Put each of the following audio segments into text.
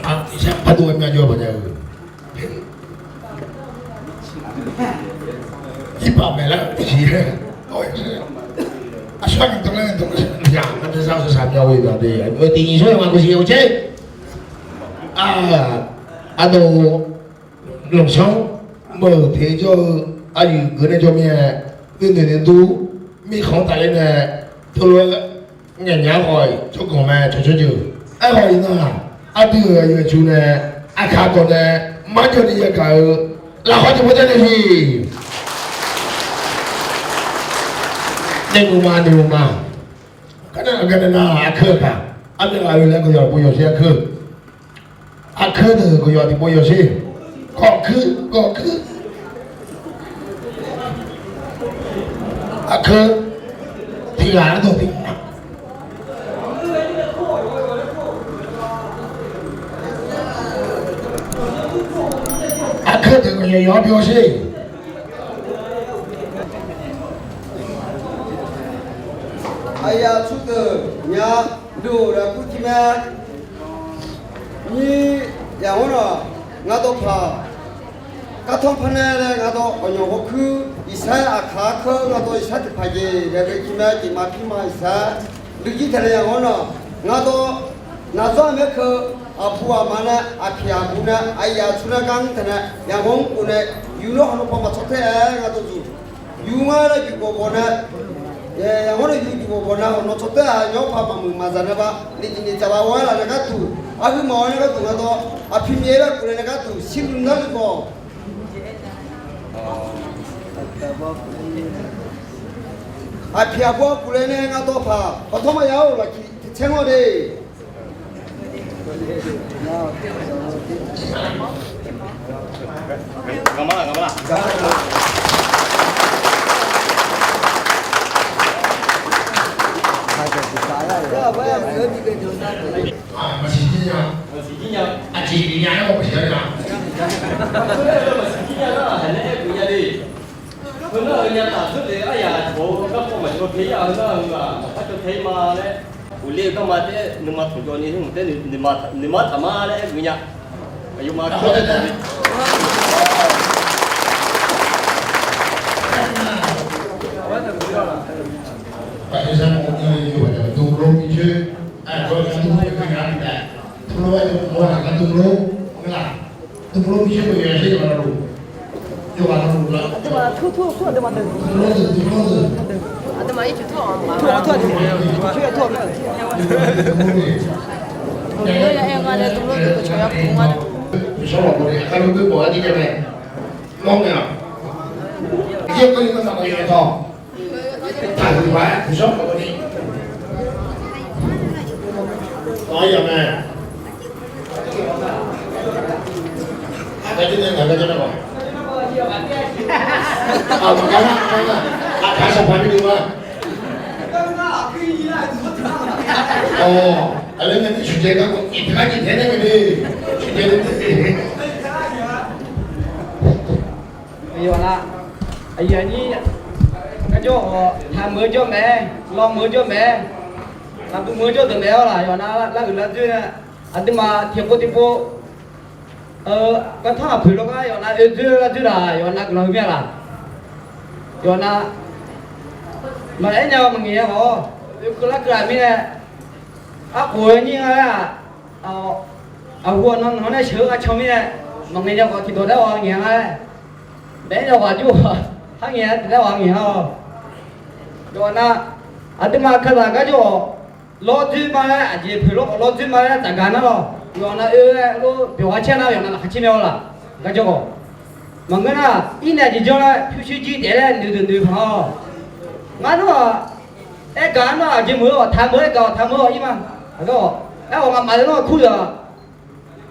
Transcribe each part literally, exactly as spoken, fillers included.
Aqdui-aer myavjawr baqda-eu, irbaq maeqlar-eu tiqsiq laer, aqsur aqnyaf dawq laer dawq yaq, aqdui zar-eu saqsaq myavghoe-eu de, tiqnyiq shawr-eu ma kuv siq-eu tser. Aqdawq lanqsanr meuq teq jawr-eu aqyuif geuq nae jawr mir-aer, nuinoeq noeqdur mirkhanq-anr tafler nae, teulof-aer ngaeqnya-aer khawf-iq tsawrganq mae, tsawrtsawrjeuq. Aerkhawf iqnan-aq, aqdui-euq aqyuif aqtsu nae, aqkaq dawq nae marjawv ni yagaq-eu lafkhoer tiqpov janr nae siq. Naeqmuiq ma, naeqmuiq ma. Garnae aqgeu nae nar aqkeur-eu taq, armyav ghaq-eu laer gawqyawq tiqpov yawsher aqkeur. Aqkeur deuq gawqyawq tiqpov yawsher. Gawqkuir, gawqkuir. Aqkeur tiq ghaq ardawq tiq ghaq. Aqkeur deuq gawqyawq yawq-anr byawsher. Aqyuif aqtsu deuq nya, dov lafkhoer tiq mae. Nyir yaqghawr nawq, ngar dawqpaq Gartanr parnae laer ngar dawq ghawqnyanq ghawqkuir, iqsar aqkaq arkeur ngar dawq iqsar tiqpaq jeq laer ghae tiq mae, jeq ma pir ma iqsar. Dui jir taqlaer yaqghawr nawq, ngar dawq naqzawr-aq maerkeuv, aqbu aqma nae aqpiq aqbu nae aqyuif aqtsu nae gar mr taq nae yaqghawr mr khof nae, yur nawr hawq nawr paw maqtsawr taer-aer ngar dawq zuq. Yur ngar laer juq bawq bawq nae, yaqghawr nae yur juq bawq bawq nae hawq nawr tsawr taer-aq, yawr paq maqmuiq maqzaq nae ba, niqtiq niqtaq ba ghae laf nae gharduq, arhuiq mawf-awr nae gharduq ngar dawq, aqpiq miqyaer laer guf nae nae gharduq, shirluf narluf bawq. Aqpiq aqbu-anr guf laer nae ngar dawqpaq, baqtawr maqya-or lafciq tsaer ngar de. Maqsiq jir nya. Aqjeq bif nya-aer maqsiq jir nya nar, haiq laer aer guf nya de. Heunar-euq nya taf zeur le aryaq cawq-eu garkawv maqcawq tae-ir-aq, heunar-euq ghaq maqpar cawq tae-ir ma laer, uqle-eu garma taef-aer nuima tanqjawv ni hmq taef-aer nuima taqma laer aer guf nya. Aqyawfmaf Taqhuiq paq-aer uqshawr khawf ni. Awr yamq mae. Aqgar jir nae ngaq gar janr nar ma. Aqgar nar, aqgar sanqpaq mirnae ma. Awq, aqgar nae ni sheuqjae gar khawf iqgar jeq tae nae maqde, sheuqjae nae de. Aqyawf nar, aqyuif aqnyir, garjawr-awq, taqmeuq-eu jawr mae, lawmeuq-eu jawr mae, taqbuq meuq-eu jawr deuq mae-awr laq, yawf nar laruiq lar dzoer nae, aqduimaf tiqpov tiqpov, gartanr aqpoeq lawr gar yawf nar oe dzoer lar dzoer laq, yawf nar guiqlanq heu mir-a laq. Yawf nar, maqaer nya maqngaeq nya khawf, oekeuv larkeuv-aq mirnae, arkhof-eu nyir nga laer-aq, aqhu aqnan nanq-anr nae sheuq-eu ghaq can mirnae, maqngaeq nya khawf tiqdawq daef-awr ngaeq-a nga laer, maqaer nya khawf aqjox-aq, har ngaeq-a tiqdaef-awr ngaeq-a-awq. Yawf nar, aqduimaf kazaq garjawr-awq, lawr dzoer ma laer aqjeq poeq lawr khawf lawr dzoer ma laer tsafgaq nar lawq, yawf nar oe-aer lof byawq ghaq caer nar yawf nar laqkhaq caer mae-awr laq, garjawr khawf. Maqngeur nar, ir nae aqjeq janr laer pyurshuir jir taef laer noeqdeuq noeq paq-awq. Ngar nar-aq, aergaq nar aqjeq meuq-eu-awq, taqmeuq aergaq-awq, taqmeuq-awq ir ma. Aqgar-awq, aer-awq ngamaf deuq nar kur-aq,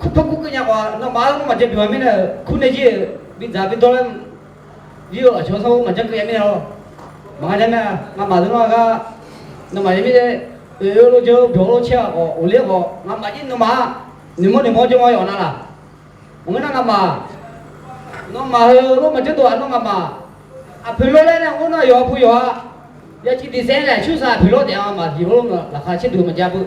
kur par kur keuv nya khawf, nawmaf-anr nawr maqjan byawq-a mirnae-euq kur nae jir-euq bidzaq bidawr laer, jir-eu aqcawq sanr maqjan keuv nya mirnae-awq. Maqnga nya mae, ngamaf deuq nar-aq gar, nawmaf yaw mirnae, oe-eu lof jan-eu byawq lof caer-aq khawf, uqler khawf, ngamaf jir nawmaf-anr noeqmawr noeqmawr jawr ma yawf nar laq. Maqngeur nar ngamaf, nawmaf heu lof maqjan dov-aq nawr ngamaf, aqpoeq lawr laer nae mr nar yawqha pu yawqha, yaciv tiq saef nae cursaq aqpoeq lawr taef-a maqdiq-eu lawr laqkhaq caerdeuq maqjav beu.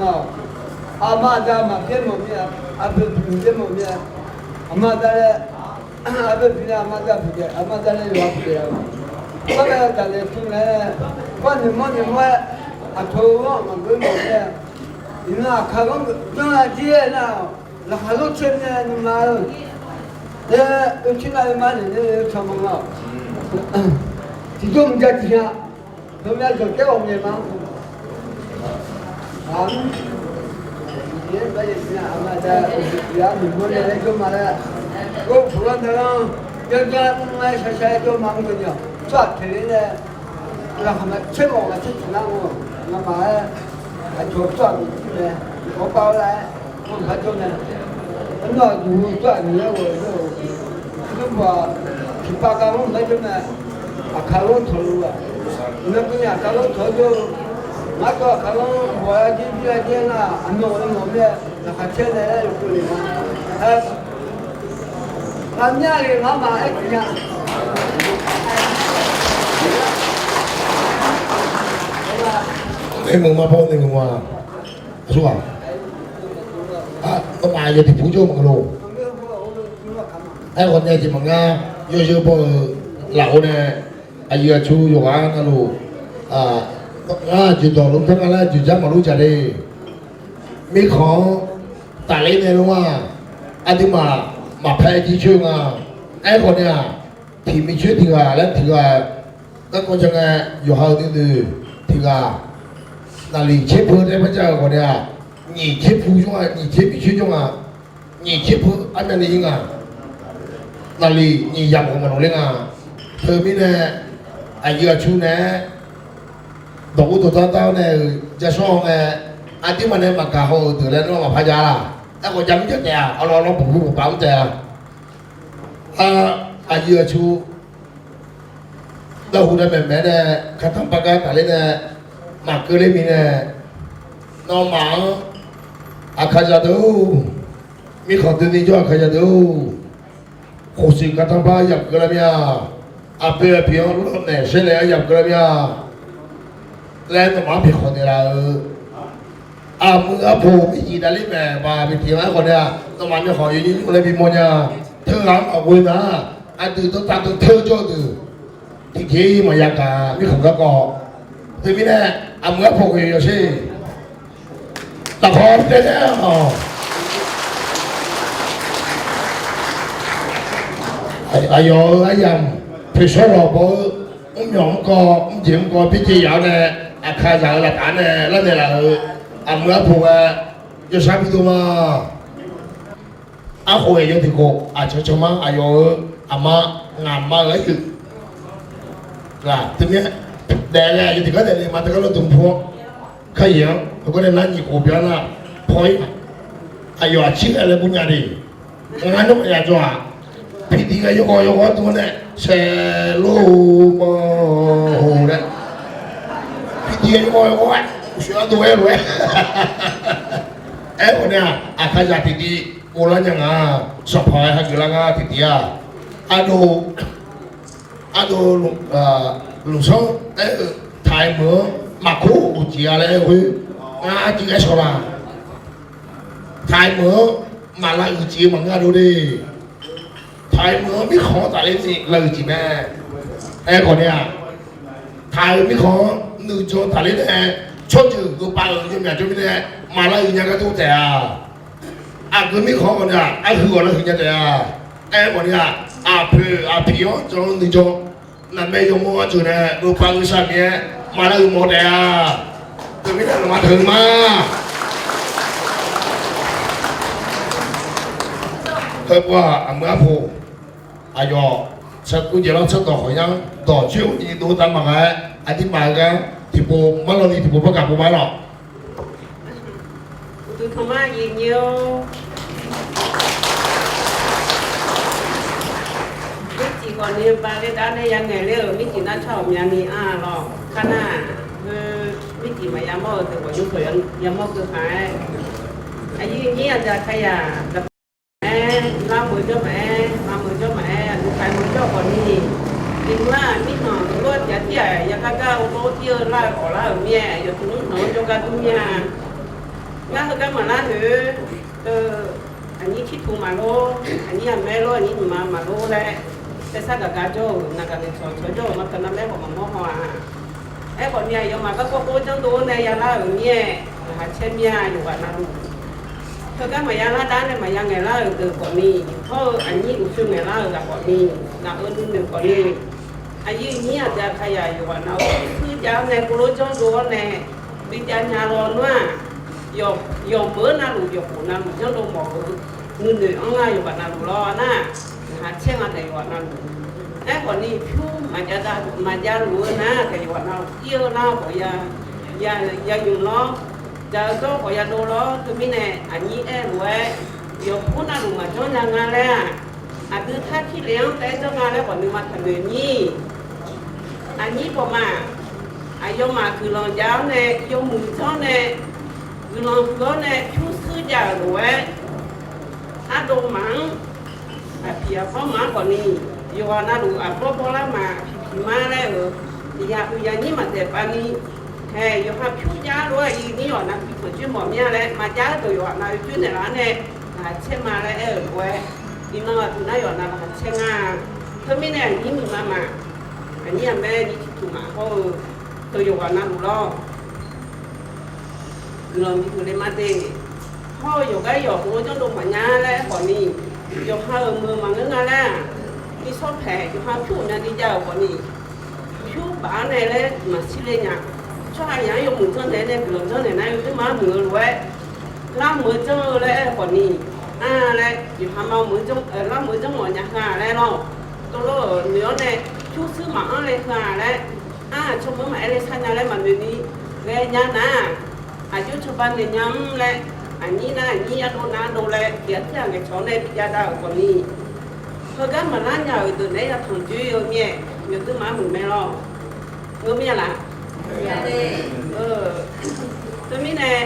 nga-awq. Aqma aqda maqbyaer mawf mir-a, aqpoeq puq byaer mawf mir-a. Aqma aqda laer, aqpoeq puq nae aqma aqda puq daef, aqma aqda nae yawqha puq daef-a. Bar ghae-eu taqnaeq tmr nae, bar noeqmawr noeqmawr-aer, aqcawq-eu ghanr maqgeur mawf mir-a. Iqnan aqkaq ghanr janr-a jir-aer nar-awq. Laqkhaq lor caer nae nuima-eu, nae oe tir nav-eu ma naeq nae-eu can ma nga-awq. Tiqjawr mqjav tiq nya, heumyav jawq taer ghawq ngaeq ma. Aqmr, Miqyaer bae yaeq nar, aqma aqda uqduq tiq ghaq noeqmawr nae laer jawr ma laer, ghovpuq lanr dae-anr, janrjanr mr-aer shar shar-aer jawr ma mr deuq nya-awq. Tsawrhaq teq le nae, laqkhaq ma caer mawf ghaq caer tiq nar-awq. Ngamaf-aer aqcawq tsawrhaq miqjir mae, tiqkawv pav-eu laer, maqpar jawr mae. Arnawr aqduq tsawrhaq miqyaer ghawq-eu, arnawr bawq-aq, tiqpav kavlanr maqpar jawr mae. Aqkaq lanr tawq luf-aq, iqnan keuvni aqkaq lanr tawq-aer jawr-eu, ngar tawv aqkaq lanr bawq-aer jir jir-aer jir-aer nar, aqmyan ghawqmya mawf mir-aer laqkhaq caer nae laer yawkeuv le ma. Ghawqmya le ngar maqaer tiq nya. Aermeuq ma baw naeq meuq ma. Aqsur-aq, nawmaf yawtiq pur jawr maqngeur lor. Aerkhawf nae jeq maqngar, yawzeu baw-euq lafov nae, aqyuif aqtsu yawqghaq navluf, ngar jeq dawq lof-aer par nga laer jeq jar maqlur jaq le. Mirkhanq-anr tafler nae lor-aq, aqduimaf maqpae jir coer nga. Aerkhawf nae-aq, tiq miqcoer tiq ghaq laer tiq ghaq garkawv ja ngae, yawqha-euq nuinoeq tiq ghaq naqliq tser peu taef par jav-euq khawf nae-aq, nyiq tser pu jawr nga, nyiq tser miqcoer jawr nga. Nyiq tser pu armyavni ir nga. Naqliq nyiq yamq ghawq maqloq ler nga. Teumirnae, aqyuif aqtsu naeq-aer dawq ur dawq dar dar-awr nae-euq jashawr-awr ngae, aqduimaf nae maqgaq haw-euq deuq laer nawr maqpar ja-a. Aerkhawf ja mir ja taef-a, arlawr arlawr bawqhu bawqpav mr taef-a. Aqyuif aqtsu dawrhu dav maeqmaeq nae, kartanr bar gar tafler nae, maqkeuv ler mirnae, nawmaf-anr Aqkaqzaq deuq-or, mirkhanq doeni jawr Aqkaqzaq deuq-or, khof siq kartanr bar yamq keuv lar mir-a. Aqpoeq aqpoeq-anr lawrnaeq saernaeq-aer yamq keuv lar mir-a laer nawmaf-anr piqkhawq naeqlaf-euq Aqmuiq arpoq mircif davler maeq baq bi tiq-a. Aerkhawf nae-aq, nawmaf myawqkhawf yawnymr nymr laer bimawr nya. Teughaq-anr maqghoe nar, aqdui dawrtav dawrteur jawr-eu deuq tiqjeq-ir maqya gaq mirkhanq garkawv. Teumirnae, aqmuiq arpoq ghoe yawsher. Lafkawr tae tae-awq. Aqyawf-euq aryamq poeqshawr lawq baw-eu mrmyawq mrkawv mrjeq mrkawv byaerdzae yaf-awr nae, Aqkaqzaq-euq laftaf-anr nae larnaeq laf-euq aqmuiq arpoq ghae yawshar bidov ma. Arkhof-aer yawduq khof aqcawq cawq ma, aqyawf-euq aqma, ngaqma-euq aryuif laf teumirnae daef-aer yawduq gar daefle ma teugar lawr dmq pu-awr, kar-iq-anr heugar nae nar nyiq khof byan nar paw-ir. Aqyawf aqcir ghae laer gur nya de. Ngar nawr maqya jawr-aq, piqdiq ghae yawghawv yawghawv dov nae saeqlor-eu mawr-eu laer, piqdiq ghae yawghawv yawghawv-aer uqshoe-anr dov-aer lof-aer. Aerkhawf nae-aq, Aqkaqzaq tiqdiq ghov lar nya nga. Sanqpaq-aer hageuf lar ngar tiqdiq-aq, ardov, ardov, lmqsanr aer-eu, taq-aer meuq-anr maqkor uqcif-a laer aer-eu khoer, ngar arjir aer shawq la. Taq-aer meuq-anr maqlav uiqcif-eu maqngeur-a dov de. Taq-aer meuq-anr mirkhanq-anr tafler ni lav uiqcif mae. Aerkhawf nae-aq, taq-euq mirkhanq-anr nuijan tafler nae, tsawrjeuq geupav-euq yawmyaq jawr mirnae, maqlav uiq nya gar dur taef-a. Aqgeu mirkhanq-anr ghawqni-aq, arhuiq ghawq lar huiq nya taef-a. Aerkhawf nae-aq, aqpoeq aqpiq-anr jan nuijan, naqmae yawmawr-anr jeuq nae geupav-eu sar Miqyaer maqlav uiq mawf taef-a. Teumirnae nawmaf teu ma. Heupov-aq, aqmuiq arpoq, aqyawf, sarkuv jeq lanr tsawrdawq khawqnyar dawq coer-eu ni dov dav maqgaq-aer, aqdirmaf-eu gar tiqpov marlawni tiqpov bargaq pov ma lawq. Uqduq tanqma aqyuif nyir-or, mircif khawfni bavler dar nae yangaeq ler-euq mircif narshar ghawqmyani-a lawq. Kar nar, heu, mircif maqya mawr-eu deuq ghawqnymr khawf yamawr keuv paq-aer, aqyuif nyir aqdui Aqkaqzaq daqpar maqaer, larmeuq jawr maqaer, maqmeuq jawr maqaer, aqdui taqmeuq jawr khawfni, iqnan-aq mirkhanq-euq lof-aer tiq ghaq tir-aq, yagar gar-eu lof-aer ir-eu lar-eu khawf lar-euq mir-aer, yawqtmq mr tanq-anr jawrgar dur mir-a. Ngar heugar maqlar noeq-eu, aqnyir cirtuq maqlor, aqnyir aqmaer lor, aqnyir nyiqma maqlor laer, taesar gaq gar jawr-euq naqgaq naeq cawq cawq jawr-euq ma teu navmaer khawf maqmawr haw-a. Aerkhawfni aqyawfmaf garkawv kov janrdov-awr nae yalar-euq mir-aer, laqkhaq caer mir-a yawqghaq navluf. Heugar maqya lar dar nae maqya ngaeqlar-euq deuq khawfni, hawr-eu aqnyir uqshoe ngaeqlar-euq ghaq khawfni, naq-euq nuinoeq khawfni, aqyuif nyir aqdui Aqkaqzaq yawqghaq navluf puir jav-awr nae kov lor janrdov-awr nae, bijav nya lawnmr-aq, yawqmeuq-eu navluf yawqkhof navluf janrdov mawf-eu nuinoeq-anr nga yawqghaq navluf lawr nar, laqkhaq caer nga taef yawqghaq navluf. Aerkhawfni pyur maqjav da maqjav luf-eu nar taef yawqghaq navluf ir-eu lar khawf ya, ya, ya nymq lawr, jaq-eu dawr khawf ya dov lawr. Teumirnae aqnyir aer-eu lof-aer, yawqpur navluf maqjanr nya nga laer-aq, aqdui tarkir lef-anr taef-aer janr nga laer khawf nuima taqnoeq nyir. Aqnyir khawf ma, aqyawfmaf guiqlanq jav-awr nae yawmuiq janr nae, guiqlanq huiq-awr nae pyurshuir jav-euq lof-aer, ardov maf-anr, aqpiq aqbawr maf-anr khawfni, yawqghaq navluf aqbawr bawrlar ma, aqpiq piq ma laer-euq, tiq yaq uiq yaq nyir maqdaef bavni, hae yawqha pyur jav lof-aer aqyuif nyir yawqghaq navluf tanqcoer mawf mir-a laer maqjav-aer deuq yawqghaq navluf coer naeqlaf-anr nae, laqkhaq caer ma laer aer-euq lof-aer, iqnan aqduq nar yawqghaq navluf laqkhaq caer nga. Teumirnae aqnyir muiqma ma, aqnyir aqmaer nyir tiqtuq maf hawr-eu, teu yawqghaq navluf lawr. Guiqlanq bi huiq le ma de. Hawr-eu yawqgar yawq hmq-eu janrdov maqnya laer khawfni, yawqha-euq meuq maqngeur nga laer-aq, nishawr paeq yawqha pyur ghawqmyani jav-euq khawfni, pyur baf-anr nae laer maqshir le nya. Tsawrhaq yaq-anr yawmuiq janrnaeq nae guiqlanq janrnaeq nar yawduir ma muiq-eu lof-aer, larmeuq-eu janr-eu laer aer-eu khawfni, a laer yawqha ma meuq-eu janr, larmeuq-eu janr mawf nya heu-a laer lawr. Tov lor-euq noeq-awr nae pyurshuir maqanr le heu-a laer, a tsawrmyanr maqaer le sharnya laer maqnoeq ni ghae nya nar, aqjox cawba naeq nya mr laer, aqnyir nar aqnyir, ardov nar ardov laer tiq ghaq tir ghaq ngaeqcawq-awr nae bijav dav-euq khawfni, heugar maqlar nya-euq deuq naeq-aer yatanq joer-eu mir-aer, yawduir ma muiq mae lawr. Ngeur mir-a laf? Teumirnae,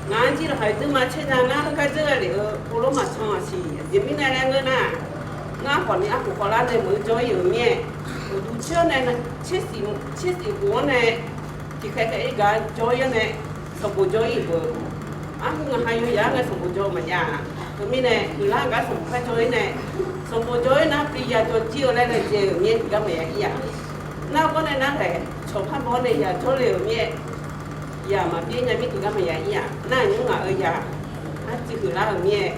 ngaq-anr jir laqkhaq yawduir ma caer nya ngar heugar dzeur ghae lef-eu povlor maqcan-aq siq. Aqjeq mirnae laer ngeur nar, ngar khawfni arkhof khawvlar nae meuq-eu jawr ir-euq mir-aer, uqduq coer-awr nae, tser siq khof-anr nae, tiqkhaeq khaeq-ir gar jawr ir-awr nae, sanqbof jawr ir-euq beu. Arhu ngaq ha yawzaq-anr nae sanqbof jawr-eu maqjav-a. Teumirnae, huiqlar-eu gar sanqbof kharjawr-ir nae, sanqbof jawr-ir nar, bi ya jawr jir-eu laer laejae-euq mir-aer tiqgar maqya ir-a. Nar-eu gawr nae nar-aer, cawq par baw-awr nae ya jawrle-euq mir-aer, ya maqbyaer nya mir tiqgar maqya ir-a. Nar-aq nymr ngaq-euq ya, arciv huiqlar-euq mir-aer,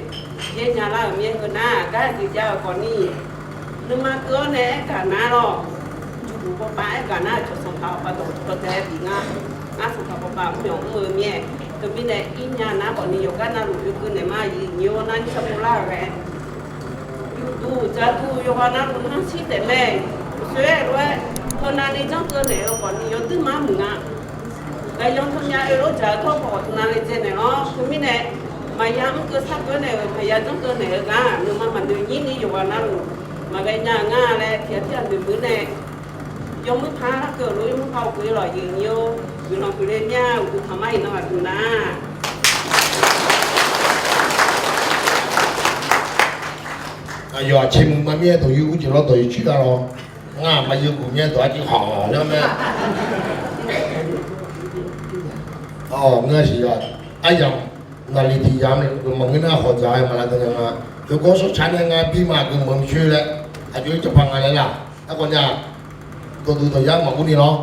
byaer nya lar-euq mir-aer, heu nar gar aqdui jav-eu khawf ni, nuima keuv-awr nae aergaq nar lawr. Juqbuq bawpav aergaq nar, cawq sanqpaq bawpav dawq dawq tae-aer bif ngar. Ngar sanqpaq bawpav mr myawq mr-eu mir-aer, teumirnae ir nya nar khawf ni yawqgar navluf yawkeuv naeq ma, aqyuif nyi-awr nar nir sharpov lar-euq ghae. Yufduq dzaqduq yawqghaq navluf nar shir taef mae. Uqshoe-aer lof-aer, heunav ni janrkeuv naeq-eu khawf ni yawduir mar muiq nga. Gaqyan tawmya oe lof dzaq-eu tawr khawf teunav le dzae naeq lawr. Teumirnae, maqya mr keuv sar keuv naeq-euq, maqya janrkeuv naeq-eu gar nuima maqnoeq nyir ni yawqghaq navluf maqghae nya-eu nga laer tiqghaq tirghaq noeq muiq nae, yawmuir par larkeuv-euq lof yawmuir par-eu keuv-ir lawq. Aqyuif nyi-awr, guiqlanq guiqle mir-a. Uqduq taqmar iqnan aqdui nar Aqyawf aqcae muiq ma mir-aer dawq yur ur jeq lawr dawq yur coer ga lawr. Ngar-aq maqyuif guq mir-aer dawq arjir hawq laer mae. Awq, ngar siq ya. Aryamq naqliq tiq yamq-aer maqngeur nar hawq dzaq-aer maqlav deuq nya nga. Heugawr shawrca nae ngar bi ma geufmawf mr coer laer aqjox-aer jawrpaq nga laer laq. Aerkhawf nya, dawqduq dawqyar maqgurni lawr.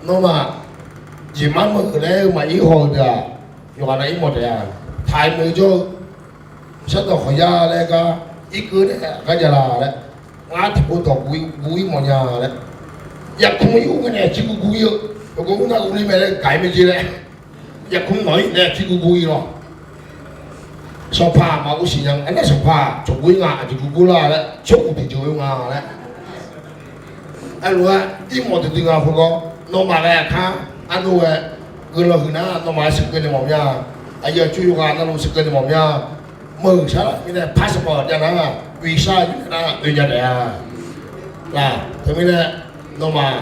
Nawmaf jeq mar meuq laer-eu maqir haw-eu deuq-aq, yawqghaq nav ir mawf taef-a. Taq-aer meuq jawr-eu shardanq khawqya laer gar irkeuv nae gar jav la laer, ngar tiqpov dawq guv ir mawf nya laer, yarkmr ir ur ngae nae aqjir guv guv ir-eu, yawqgawv ur nar uvle mae laer gaq-ir mae jeq laer, yarkmr nawq ir nae aqjir guv guv ir lawr. Sanqpaq maqguv siqnya, aernar sanqpaq cawqguv ir nga aqjeq guv guv lar laer tsawrkhof tiqjeuq-eu nga laer. Aerlof-aer irmawf duidui nga khoergawr, nawmaf ghae aqkar arnur ghae, guiqlanq huiq nar nawmaf-aer sheuqkeuv naeq mawf mya. Aqyuif aqtsu yawqghaq navluf sheuqkeuv naeq mawf mya. Meuq sar-eu mirnae passport jav nar, visa yur nae nar oe nya taef-a. Laq, teumirnae nawmaf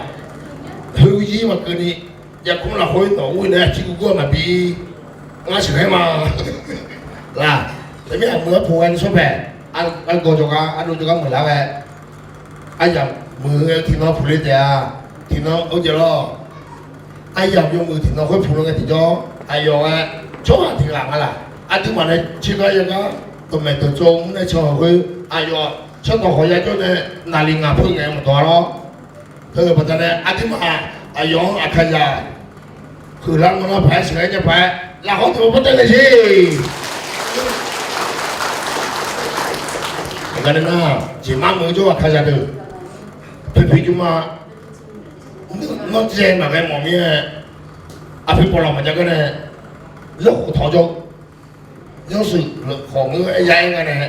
khoer ir maqkeuvni, yarkmr lafkhoer nawq ur nae aqjir guv guv-a maqbi, ngar sheuqghae ma. Laq, teumirnae meuq-anr puq ghaeni shawr paeq, argawv jawrgar arnur jawrgar meuq lar ghae, aryamq meuq-eu ngae tiqnan puq le taef-a. Tiqnan-eu jeq lawr, aryamq yawmuiq tiqnan khoer puq le ngae tiqjawr aqyawf ghae tsawrhaq tiq ghaq nga laq. Aqduimaf nae tsergar yagar dawqmaeq dawqtsov mr nae can-euq khoer, aqyawf shardanq khawqya jawr nae naqli ngaq peuq ngae maqdawq-a lawr. Heu-eu baqdanae aqduimaf aqyawf-anr aqkaqzaq huiqlar mawrlar paq-aer sheuqghae nya paq-aer lafkhoer tiqpov pawr tae nae sher. Aqgaf nae nar, jeq mar meuq jawr aqkaqzaq deuq poeqpoeq jmrma, nawr dzae maqghae mawf mir-aer, aqpoeq pawqlawq maqjav gar nae, lawrkhof tawq jawr, yawshuif khawf ngeur-aer ya-aer nga nae,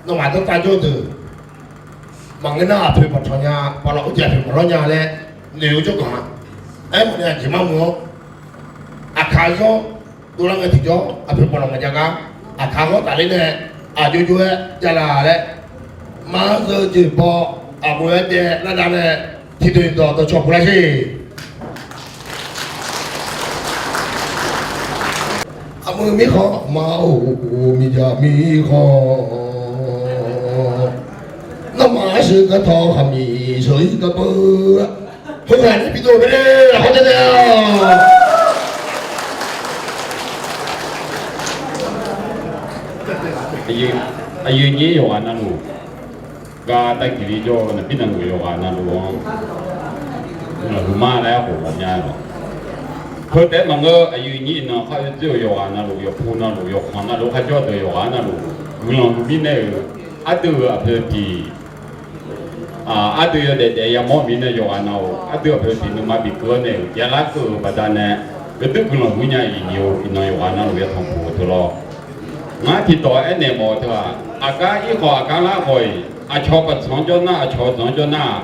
nawmaf danrtav jawr deuq maqngeur nar aqpoeq maqtawq nya, pawqlawq urjeq aqpoeq maqlawr nya laer noeq-eu jawrganq-a. Aermawf nae aqjeq mar meuq-awr, aqkaq zanr dovlar ngae tiqjawr aqpoeq pawqlawq maqjav gar, aqkaq ghawr tafler nae aqjox jox-aer javlaf laer, mar-anr zeu jeq baw, aqghof-aer daev nar dav nae tiqdeuq dawq dawqcawq puq lar sher. Aqmuiq mirkhanq ma-or, miqjaq mirkhanq, nawmaf-anr sheuq gar tawq khaqmiq sheuq-ir gar beu-a. Heughaq nae bi dov-eu mae, lafkhoer tae nae-a. Aqyuif nyir yawqghaq navluf gar tavgiq li jawr-eu naqbir naqluf yawqghaq navluf-anr, naqluf mar laer khof ghawqmya lawq. Heu taef-aer maqngeur, aqyuif nyir iqnan khar oe dzoer-euq yawqghaq navluf, yawqpu navluf, yawqkhanq navluf, kharjawr deuq yawqghaq navluf guiqlanq huiq mirnae-euq, aqdui-euq aqpoeq tiq aqdui yawdaef daef yamawr mirnae yawqghaq navluf, aqdui aqpoeq tiq nuima bif keuv-awr nae-euq javlar keuv-euq baqdanae, yawdui guiqlanq huiq nya iqnyiq-eu iqnan yawqghaq navluf yatanq puq-eu teu lawr. Ngar tiqdawq aernaeq mawf-eu teu-aq, aqgar ir khawf aqgar lar khawf-iq, aqcawq baqtsanq-anr jawr nar, aqcawq-eu zanq-anr jawr nar-aq,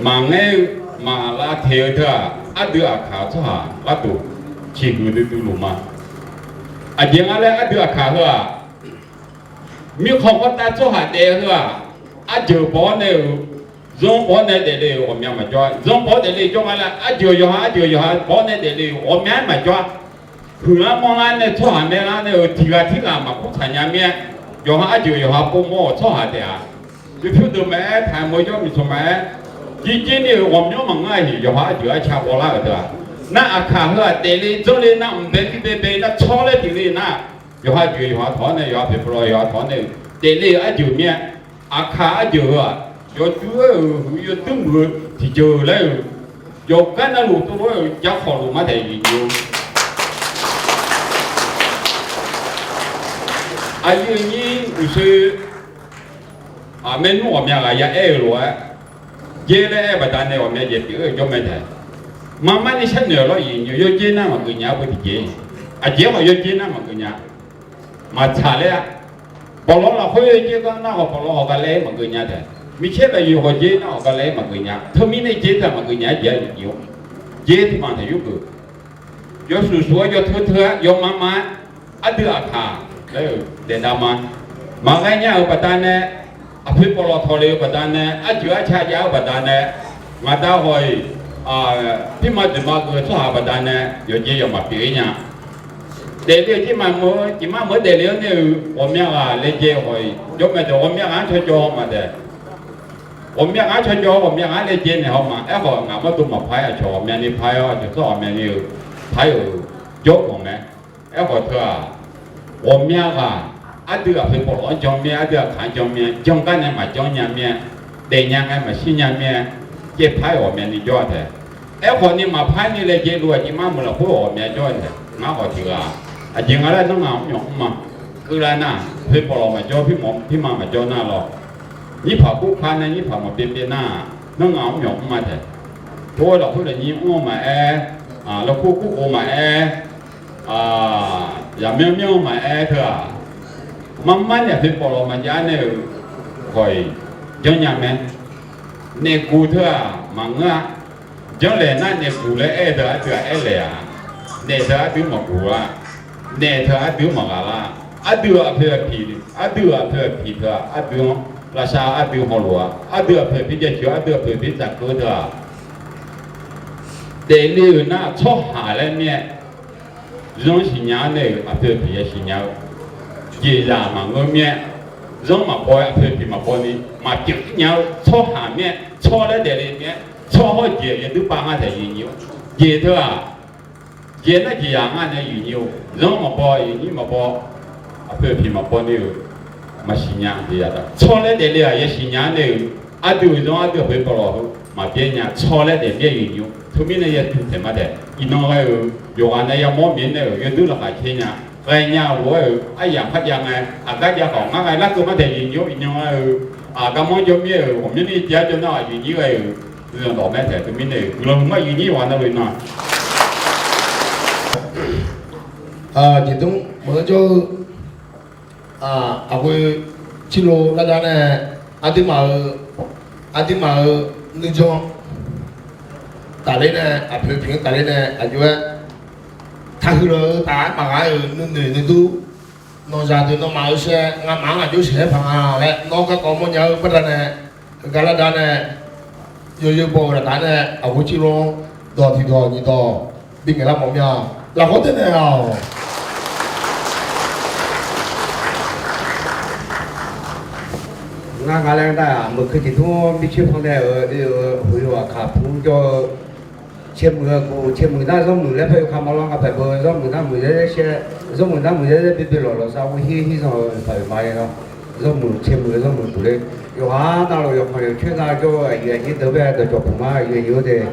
maqngaer-eu maqlav teq-eu teu-aq, aqdui aqkaq tsawrhaq gharduq ciqhuiq duidui luf ma. Aqjeq nga laer aqdui aqkaq heu-aq, mirkhanq kawrtav tsawrhaq daef-eu heu-aq, arjeuq baw-awr nae-euq, zanr baw-awr nae daefle-euq ghawqmya maqjawr-a. Zanr baw-awr daefle jawr nga laer arjeuq yawqha, arjeuq yawqha baw-awr nae daefle-euq ghawqmya-aer maqjawr-a. Huiqlar manrlar nae tsawrhaq maerlar nae-euq tiq ghaq tirghaq maqkur taq nya mir-aer, yawqha arjeuq yawqha pov mawr-euq tsawrhaq taef-a. Yawpyur deuq maqaer, taq-aer mawr jawr miqtmq maqaer, jirjer ni-euq ghawqmyanr maqngeur-a. Yawqha arjeuq arca bawlar-euq teu-aq, nar aqkaq heu-aq daefle dzanrle nar mqbae tirbae bae nar tsawrlaer tiq le nar Yawqha jeuq yawqha tawq-awr nae, yawqha poeq palaw yawqha tawq-awr nae-euq daefle-eu arjeuq mir-a. Aqkaq arjeuq heu-aq, yawduir-eu huiq-eu yawduir muiq-eu tiqjeuq laer-euq, yawqgar navluf tov-aer-euq jarkhawf luf mar taef yif nyi-eu. Aqyuif aqnyir uqshoe maernmr ghawqmya ghaq ya aer-eu lof-aer, dzer laer aer-eu baqdanae ghawqmya jaeq pyeuf-eu jawr mae taef. Mar mar ni sharnoeq-awq lawr yif nyi-eu, yawdzer nar maqgeuf nya-a beu tiqjeq. Aqjeq-aer khawf yawdzer nar maqgeuf nya. Maqtsaq laer-a. Bawqlawr lafkhoer dzer gar nar khawf bawqlawr hawq galaer maqgeuf nya taef. Micaer lafyuif khawf dzer nar khawf galaer maqgeuf nya. Teumirnae dzer taq maqgeuf nya-aer jeq-a yif nyi-awr, dzer tiqmanq taef yurgeuf. Yawshuif shuif-aer yawteu teu-aer yawma ma-aer, ardui aqkaq laer-euq daef dav ma. Maqghae nya-euq baqdanae, aqpoeq bawqlawq tawqle-eu baqdanae, arjeuq arca jav-eu baqdanae, ngaqda haw-iq, pirma dzoeqma geuf-eu tsawrhaq baqdanae yawqjeq yawqmaf pyeuf-ir nya. Daefle-eu tiqmaf meuq-eu daefle-awr nae-euq ghawqmya ghaq laejae haw-iq jawr mae taef. Ghawqmya ghaq-anr cawcaw haw ma taef. Ghawqmya ghaq-anr cawcaw ghawqmya ghaq-anr laejae naeq haw ma. Aerkhawf ngaq mawrdo maqpar-aer aqcawq ghawqmyani par-aer-awr aqcawq tsawrhaq ghawqmyani-eu par-euq jawrganq mae. Aerkhawf teu-aq, ghawqmya ghaq ardui aqpoeq bawqlawq-anr jan mir-aer, ardui aqkaq-anr jan mir-aer, jan gar nae maqjanr nya mir-aer, daefnya ngae maqshir nya mir-aer, caevpar-aer ghawqmyani jawr-a taef. Aerkhawf ni maqpar ni laejae luf-aq, aqjeq mar meuq lafkhoer ghawqmya jawr-a taef. Ngar khawf tiq ghaq, aqjeq nga laer nanr ngaq-anr myawq mr ma. Keuvlar nar, poeq bawqlawq maqjawr, pirma maqjawr nar lawr, nyirpaq kurkar nae nyirpaq maqbyav byaev nar, nanr ngaq-anr myawq mr ma taef. Tov-aer lafkhoer lafnyir mr-eu maqaer, lafkhoer kurkhof maqaer, zaqmyanr myanr-eu maqaer teu-aq, mar mar nae aqpoeq bawqlawq maqjav nae-euq khawf-iq janrnya mae. Naef guq teu-aq maqngeur-a. Janrlaeq nar naef guq laer aer-eu teu ardui-aq aerlaeq-a. Naef teu ardui maqguq-a. Naef teu ardui maqghaq lar. Ardui aqpoeq aqpiq, ardui aqpoeq aqpiq teu-aq ardui-anr lavshav ardui hawlof-a. Ardui aqpoeq aqpiq jaceuq-eu, ardui aqpoeq aqpiq tsafkeuv teu-aq, daefle-euq nar tsawrhaq laer mir-aer, zanr siqnya-anr nae-euq aqpoeq aqpiq ya siqnya-eu jeqzaq maqngeur mir-aer, zanr maqbaw-aer aqpoeq aqpiq maqbaw ni maqpyeuf nya-eu tsawrhaq mir-aer, tsawr laer daefle mir-aer, tsawr hawr jeq yawduir pav ngar taef yif nyi-awr, jeq teu-aq, jeq nar jeqzaq ngar nae yif nyi-eu, zanr maqbaw yif nyir maqbaw, aqpoeq aqpiq maqbaw ni-euq maqsiq nya jeqzaq tsawr laer daefle-aq ya siqnya-anr nae-euq, ardui-euq zanr ardui aqpoeq bawqlawq heu maqbyaer nya tsawr laer daef mir-aer yif nyi-awr, teumirnae ya tuq taeq ma taef. Iqnan ghae-euq yawqghaq nae yamawr mir nae-euq yawduir laqkhaq caer nya, ghaenya lof-aer-euq aryamq kharjav ngae, aqgar jav khawf ngar ghae larkeuv ma taef yif nyi-awr, iqnan ghae-euq garmanr jawr mir-aer-euq ghawqmyanr ni jav jawr nar-aq yif nyir ghae-euq guiqlanq dawq mae taef. Teumirnae-euq guiqlanq huiqma yif nyir ghaq navluf iqnan-aq, jeqdmr meuq-eu jawr-eu aqghoe cirlo lavdav nae, aqduimaf-euq, aqduimaf-euq nuijan tafler nae, aqpoeq aqpiq-anr tafler nae aqjox-aer taqhuiq laf-eu taf-aer maqghaq-aer-euq nuinoeq nuidur, nawqzaq deuq nawmaf-euq shaer ngamaf-anr aqjox shaq-aer paq nga laer nawr garkawv mawrnya-eu baqdanae nae, heugar lavdav nae, yawzeu baw-euq laftav nae aqghoe cirlo-anr dawq tiqdawq nyiqdawq bingaeq lar mawf mir-a. Lafkhoer teunaeq-awq. Ngar nga laer nar-aq, meuq keuv tiq tmr mircoer paw nae-euq, oe-euq hoeq-eu aqkaq pur jawr-eu, caermuiq-eu guq caermuiq nar zanrmuiq laer paer-eu kamawr lawr, nga paeq beu zanrmuiq nar muiq zaer zaer shaer, zanrmuiq nar muiq zaer zaer bebe lawq lawq sar ghoe hir hir zanq-eu paq-euq ma-aer lawr, zanrmuiq caermuiq-eu zanrmuiq guq ler, yawqha navluf yawqkhanq yawqcoer nar jawr-eu aqyuif aqnyir deuq bae dawqcawq puq ma, aqyuif aqnyir-eu deuq.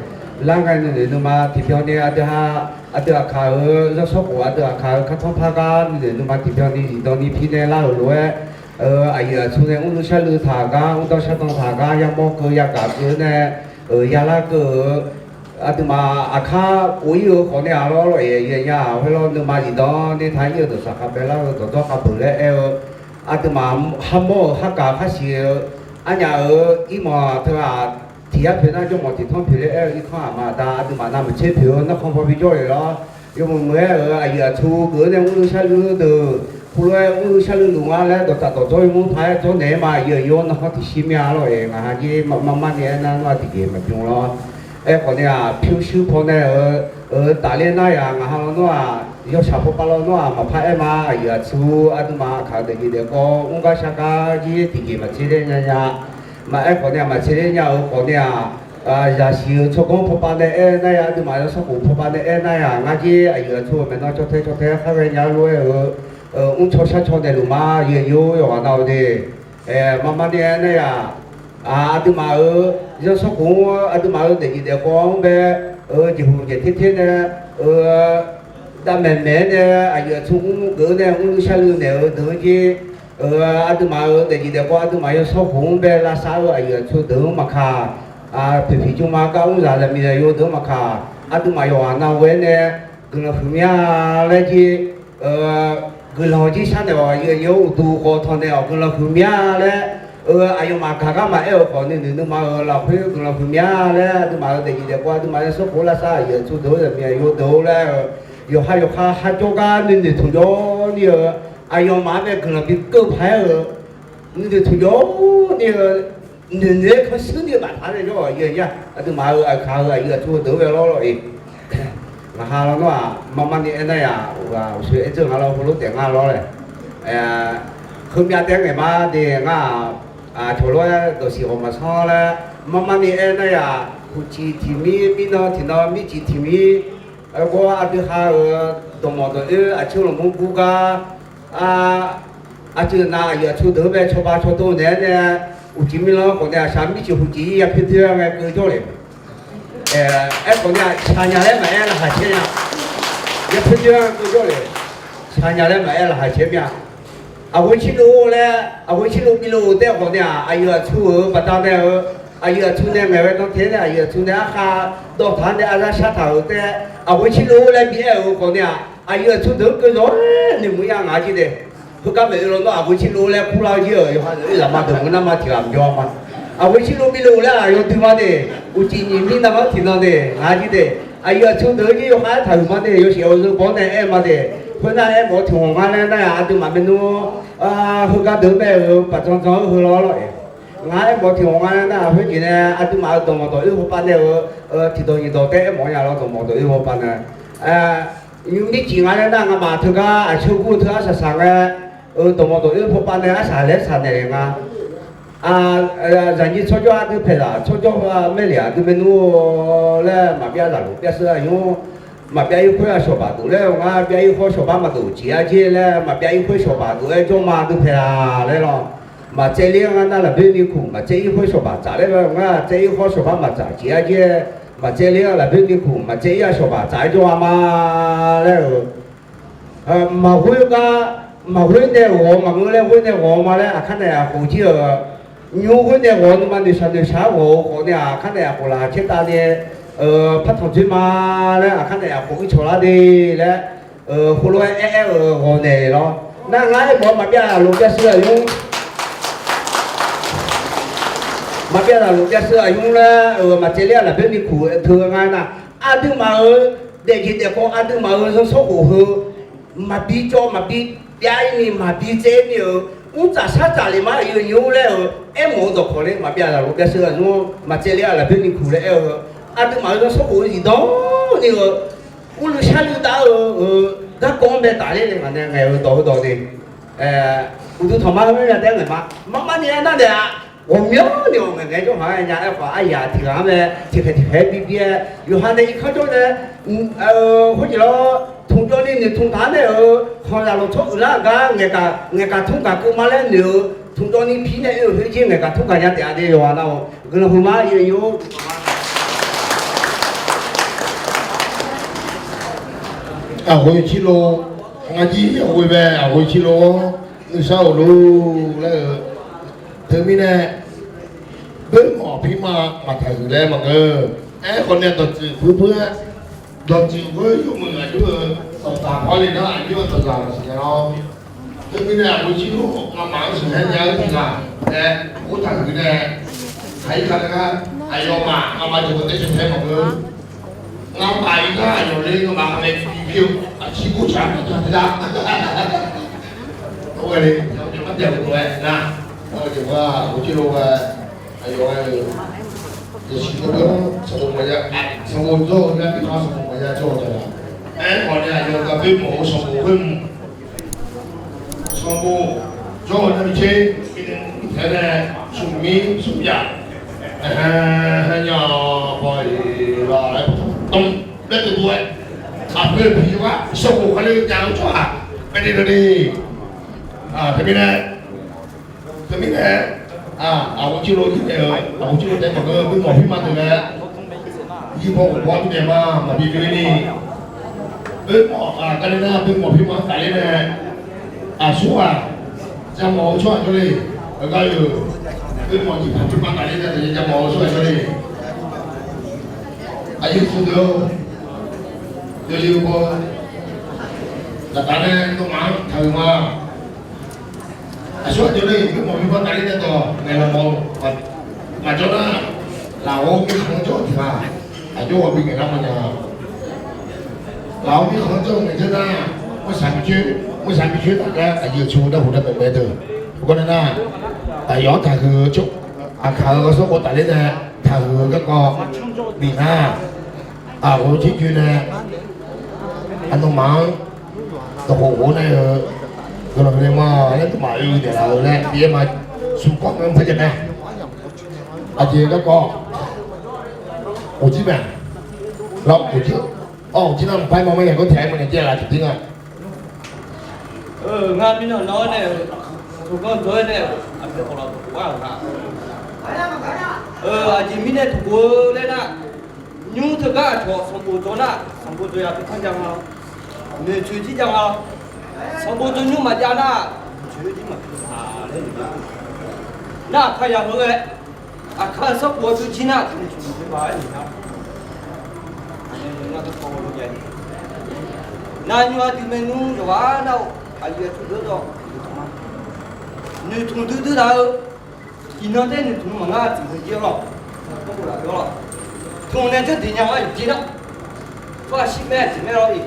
Lar ngae nuinoeq nuima tiqbyan ni aqdui ha, aqdui aqkaq-euq zanrsanrkhof, aqdui aqkaq-euq kartanr par gar nuinoeq nuima tiqbyan ni zifdan ni pi nae lar-euq lof-aer, aqyuif aqtsu nae mrluiv sharluiv taq gar, mrdanr shardanr taq gar, yamawr keuv yagaq keuv nae, ya lar keuv-eu, aqduimaf aqkar of ir-eu khawf nae-aq lawr lawr-aer nya-aq, khoerlawr nuima zifdan ni taq ir-eu dawqsaq khavbae lar-eu dawqdawr khavbeuq laer aer-eu, aqduimaf harmawr-euq hargaq khar siq-eu, arnyaf-euq irmanq teu-aq, tiq yar poeq nar jawrmawf tiq tanr poeq laer aer-eu irkanr aqma aqda aqduimaf navmaqtser poeq-eu narkhan baw bijawr-euq lawr. Yawmuiq muiq-aer-euq aqyuif aqtsu geuf-eu nae mrluiv sharluiv deuq, khoerlof-aer mrluiv sharluiv luf nga laer dawqtaf dawqdzawr yawmur paq-aer dzawrnaeq-aer ma, aqyuif aqnyir-awr narkhan tiqshir mir-a lawr-aer, ngaq ha jir mar mar ni aernar nar tiqjeq maqbymr lawr. Aerkhawf nae-aq, pyurshuir paw nae-euq, euq tafler nar yaq ngaq ha lawnmr-aq, yawshaq paw pav lawnmr-aq maqpar aer ma, aqyuif aqtsu aqduimaf aqkaq daefjeq daefkawv mr gar shar gar jir tiqjeq maqtser ler nya nya. Maqaer khawf nae-aq maqtser ler nya-euq khawf nae-aq, zaqsiq-euq tsawrganr paw pav nae aer nar yaq, aqduimaf zanrsanrkhof paw pav nae aer nar yaq, ngar jir aqyuif aqtsu-euq maeqnan caw tae caw tae khar ghaenya lof-aer-euq, mrcaw sharcaw naeqluf ma, yawqha-anr yawqghaq nav-eu de. Marmarni aernar-aq, aqduimaf-euq zanrsanrkhof-anr aqduimaf-euq daefzif daefkawv-anr bae-eu jeqhu jeq terter nae-eu davmaeq maeq-aer nae aqyuif aqtsu mrgeuf-eu nae mrluiv sharluiv naeq-eu deuq-anr jer, aqduimaf-euq daefzif daefkawv aqduimaf zanrsanrkhof-anr bae lavsav-eu aqyuif aqtsu deuq-anr maqkaq, poeqpiq jmrma gar mr zaq zaqmiq zaqyo deuq-anr maqkaq, aqduimaf yawqghaq nav ghoe-aer nae guiqlanq huiqmya laer jer, guiqlanq jir sharnaeq-awq, aqyuif aqnyir-anr uqduq khawf tanqnaeq-awq, guiqlanq huiqmya laer, aqyawfmaf gaq gar maqaer-euq khawf ni noeqnui ma-eu lafkhoer guiqlanq huiqmya laer, aqduimaf-euq daefzif daefkawv aqduimaf zanrsanrkhof lavsav aqyuif aqtsu deuq-anr zaqmiq zaqyo deuq-or laer-eu, yawqha yawqha kharjawr gar nuinoeq tmqjawr ni-eu, aqyawfmaf-anr bae guiqlanq bikeuv paq-aer-eu, nuinoeq tmqjawr ni-eu, noeqnoeq-aer kanrshuir ni-eu bafpar nae jawr-awq, aqduimaf-euq aqkaq-eu aqyuif aqtsu deuq-anr bae lawr lawr-iq. Ngaqha lawr nawr-aq, marmarni aernar-aq, uqshoe aer dzeur nga lawr, heulof taef nga lawr laer. Heumyav taef-aer ngaeq ma de ngar-aq, cawq lof-aer dawqsiq ghawq maqsanr laer, marmarni aernar-aq, huqcif tiq mir, mirnan tiqnan mircif tiq mir, aqgawr aqdui ha-euq dawqmawq dawq-oer aqcir lmqmr gur gar, aqceuq nav aqyuif aqtsu deuq-anr bae cawba cawdov naeq-aer nae, uqcif mirnan khawf nae aqshaq mircif huqcif-ir yapyoer doer-aer ngae keuv jawr le. Aerkhawf nae-aq shaqnya laer maqaer laqkhaq caer nya. Yapyoer doer-aer keuv jawr le. Shaqnya laer maqaer laqkhaq caer mir-a. Aqghoe cirlov laer, aqghoe cirlov bilov-eu taef khawf nae-aq, aqyuif aqtsu-euq baqdanae-eu, aqyuif aqtsu nae ngaeq ghae dan taef-aer nae aqyuif aqtsu nae arkhav dawqtaq-anr nae arza shartaq-euq taef, aqghoe cirlov laer bi aer-euq khawf nae-aq, aqyuif aqtsu deuq-anr keuv zawq-aer noeqmuiq ya ngaq jir de. Heugar maeq-eu lawnmr aqghoe cirlov laer kurlar-eu jir-euq yawqha-euq zaqma deuq maqnar ma tiq ghaq maqjawr-a ma. Aqghoe cirlov bilov laer-aq yawdui ma de. Uqcif nyiq mirnav-anr tiqnan de ngaq jir de. Aqyuif aqtsu deuq-anr jir yawkhav-aer taqhuiq ma de, yawshaef yawzeu baw-awr nae aer ma de. Khoernar aermawf-eu tiq ghawq nga laer nar-aq aqduimaf maernmr heugar deuq-anr bae-euq baqdzan dzan-anr heu lawr lawr-iq. Ngar aermawf-eu tiq ghawq nga laer nar-aq khoerjeq nae aqduimaf-euq dawqmawq dawq-oer hawpar nae-euq tiqdawq nyiqdawq taef aermawf-eu nya lawr dawqmawq dawq-oer hawpar nae. Nymr mircif nga laer nar ngamaf teugar aqcawq gur-eu teu arsaq saq ngae-eu dawqmawq dawq-oer hawpar nae arsaq laer saq naeq nga. Zaqnyir tsawrjawr aqdui paeqzaq tsawrjawr heu-aq maerlef aqdui maernmr laer maqbyav zaqloq byav sheur-a nymr. Maqbyav ir khoer-aq shawqbaq dof laer-eu ngar byav ir khawr shawqbaq maqdof ciq-a jer laer maqbyav ir khoer shawqbaq dof-aer jawr ma dui paeq-a laer lawr. Maqtsaevler-a ngar nar lafboer ni kuq maqtsaev ir khoer shawqbaq tsaf laer-eu ngar tsaev ir khawr shawqbaq maqtsaf ciq-a jer. Maqtsaevler-a lafboer ni kuq maqtsaev ir-a shawqbaq tsaf-aer jawr-a ma laer-euq maqghoer gar, maqghoer nae ghawq-eu maqngeur laer ghoer nae ghawq-eu ma laer aqkar naeq aqkhof jir-euq, nymr ghoer nae ghawq-eu nuima noeqshaq noeqshaq-aer ghawq-eu khawf nae aqkar naeq aqkhof laqkhaq caer tav nae, partanq dzoer ma laer aqkar naeq aqkhof ir cawq lar de laer, khoerlof-aer aer aer-euq ghawq naeq lawr. Nar ngar aermawf-eu maqbyav zaqloq byav sheur-aq nymr. Maqbyav zaqloq byav sheur-aq nymr laer-euq maqtsaevler-a lafboer ni kuq teu ngar nar, aqduimaf-euq daefjeq daefkawv aqduimaf-euq zanrsanrkhof heu maqbi cawv maqbi byav ir ni maqbi tsaev ir ni-euq mrtsaf shartsaf lef ma aqyuif aqnyir-or laer-euq aermawf-eu dawqkawq ler maqbyav zaqloq byav sheur-aq nymr maqtsaevler-a lafboer ni kuq laer aer-eu, aqduimaf-euq zanrsanrkhof-eu zifdan ni-euq urluiv sharluiv dav-eu garkawv-anr bae tafler nae ngaq nae ngaeq-euq dawq-eu dawq ni, uqduq tanqma heu mya taef-aer ngaeq ma. Marmarni aernar naeq-aq, ghawqmyanr ni ghawqngaeq ngaeq-aer jawr haq-aer nya aerkhawf aryaq tiq ghaq-anr mae tiqkhaeq tiqkhaeq-aer bibi-aer yawqha nae irkanr jawr nae khoerjeq lawr tmqjawv ni noeqtmq taq-anr nae-euq khanqzaq lawqtawr uiqlar-euq gar ngaeqkaq tmr gaq keuv ma laer noeq-eu tmqjawv ni pi nae oe-euq khoer jir ngaeqkaq tmr gaq nya taef-a de yawqha nar-aq guiqlanq huiqma ir-or. Aqghoe cirlov, ngar jir aqghoe bae aqghoe cirlov-awr nuisar-euq lor laer-eu, teumirnae boermawf pirma maqtaq huiq laer maqngeur. Aerkhawf nae dawqtsuif khoerboer-aer dawqtsuif khoer yawmuiq aqjox-eu dawqtaq hawle nar aqjox-eu dawqzaq maqsiq nya lawr. Teumirnae aqghoe cirlov ngamaf-anr sheuqhaer nya-eu tiqghaq nae khoertaq huiq nae, haq ir ka laer gar aqyawfmaf ngamaf jeq bawq taef sheuqhaer maqngeur. Ngamaf ir gar aqyawf le ngamaf khanqnae bi pir-eu aqcir bof caq-a maqtaq teuda. Aqghoe le, aqyawf maqbyav-eu lof-aer nar, aqghoe cirlov-aer aqyawf-aer-eu yasiq dawr-anr sanqbof maqya, sanqbof jawr-eu nar bi khanq sanqbof maqya jawr-eu taef-a. Aerkhawf nae aqyawf gaq boermawf-eu sanqbof khoer mq sanqbof jawr-eu nar bi tser, aer nae smrmir smrbyaq, haer nya paw-iq la-aer, dmq laer dovdov-aer, aqpoeq piq-eu gar sanqbof kali jav-eu tsawrhaq, aer ni dawni Teumirnae, teumirnae, aqghof jir lo jir naeq-eu, aqghof jir lo taef maqngeur, buimawf pirma deuq nae, yirpaw ghofbaw-anr naeq ma maqbi joe-ir-ni, buimawf, kali nar buimawf pirma-anr tafler nae, aqsur-aq, jamawf-eu tsawrhaq jawrle, heugar-eu, buimawf nyiq paq pirma tafler nae jamawf-eu tsawrhaq jawrle. Aqyuif smq deuq-or, yawzeu baw, daqtaf nae nawmaf-anr taqhuiq ma. Aqsur aqjawr nae buimawf pirma tafler nae dawq ngaeqlaf mawf-eu maqjawr nar, lafghawr mirkhanq-anr jawr-eu tiq ghaq, aqjox ghawqbi ngaeqlar mawrnya. Lafghawr mirkhanq-anr jawr-eu ngaeqjawr nar, maqsaq micoer, maqsaq micoer tafgar aqyuif aqtsu darhuq darbaef bae deuq, heugar nae nar, aqyawf-anr taqhuiq-eu tsawr, aqkaq-euq ghawrsanrkhof tafler nae taqhuiq-eu garkawv bif nar, aqghof jir joe nae, aqnawmaf-anr dawqkhof ghof-awr nae-eu, guiqlanq huiqle ma laer nawmaf oe-eu daeqlaf-eu laer bi-aer ma. Smq kawr-anr par jav mae. Aqjeq garkawv, ghofjir mae. Lar ghofjir, awr ghofjir nar mqpaer mawr ma naeq gawr taeq-aer mawrnya jaev laf tiqdir nga. Ngar mirnan nawr nae-euq, tawqganr dawr-aer nae-euq aqpoeq khawf lafkhof-ar-euq nga. Aqjeq mirnae taqkhof-eu laer nar, nymr teugar aqcawq sanqbof dzaw nar, sanqbof dzaw ya teukanr jav nga-awr, noeqtsoeq jir jav nga-awr, sanqbof dzaw nymr maqjav nar, noeqtsoeq jir maqpyeuf-a laer noeq-a. Nar aqkar ya hawr-aer, aqkar-euq sarkhof-awr dui jir nar, noeqtsoeq maqpyeuf-a laer noeq-a. Nar nymr aqdui maernmr yawqghaq nar-awr, aqyuif aqtsu deuq-anr dawq noeqtmq duidui taq-eu, iqnan taef noeqtmq maqngar tmq-eu jir-awr lawq. Tmq nae janrdeq nya-a yawqjeq nar, tsawrhaq shir mae aqjeq mae lawr-iq.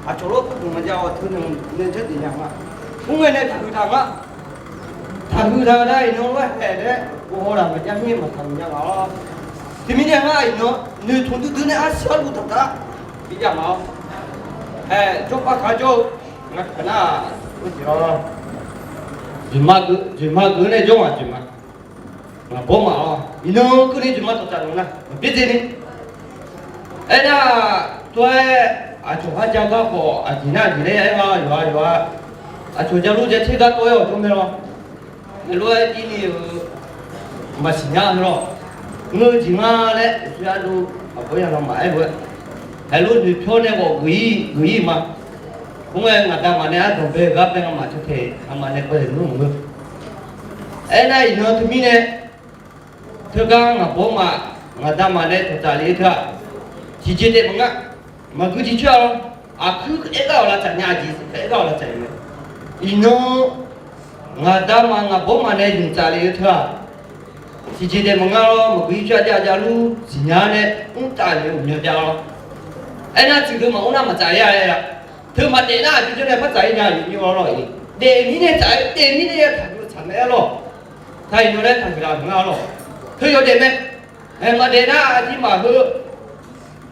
Aqcawq lawr kurdmq maqjav-awq, tmq nae janrdeq nya nga. Khoerngae nae taqhuiq taq nga. Taqhuiq taq-eu nar iqnan lof-aer haeq laer ghovhaw laf maqjav mir maqtaq maqjav nga-awr. Teumirnae ngar iqnan noeqtmq duidui nae arsiq arluv taq taq bijav nga-awr. Haeq jawrpav kaq jawr-eu ngaq nar, jeq-awr, jeqma geu nae jawr-aq jeqma. Ngaqbawr maf-awr iqnan keuvni jeqma dawqtsaf luf nar maqbyaerdzaeni. Aernar, tov-aer aqcawq kharjav gar khawf aqjeq nar aqjeq laer aer nga yawqha yawqha. Aqcawq javlur jav tser gar tov-aer-awq jawr mae lawr. Naeq lof-aer jirni-eu maqsiq nya-eu lawr. Ngeur-eu jeq nga laer uqshoe ardov aqbawr ya lanma aer lof-aer, haeq lof noeqpyawr nae ghawf geuf-ir geuf-ir ma. Khoerngae ngaq da maf nae ardanq bae-eu gar bae ngamaf teu taeq ngamaf nae bae-euq nmr maqngeur. Aernar iqnan teumirnae, teugar ngaqbawr maf ngaq da maf nae dawqtsaf lef-eu teu-aq, tiqjeq daef maqnga. Maqgui tiqcoer-a lawr. Aqkuir aergar-awq lavtsaf nya, aqjeq aergar-awq lavtsaf-eu mae. Iqnan ngaq da maf ngaq bawr maf nae ymq tsaf lef-eu teu-aq, tiqjeq daef maqnga lawr. Maqgui coer-a jav javlur siqnya nae mrtaf lef-eu uqmyan jav lawr. Aernar tiqdeuq maqmr nar maqtsaf-ir-a laer-a. Teu maqdaef nar aqjox janr nae par tsaf-ir nya yuf nir-awr lawr-iq. Daef mirnae tsaf-eu daef mirnae-a taqguv tsaq mae-aer lawr. Taq iqnan laer taqhuiq laf maqnga lawr. Teu yawdaef mae. Aer maqdaef nar aqdirmaf heu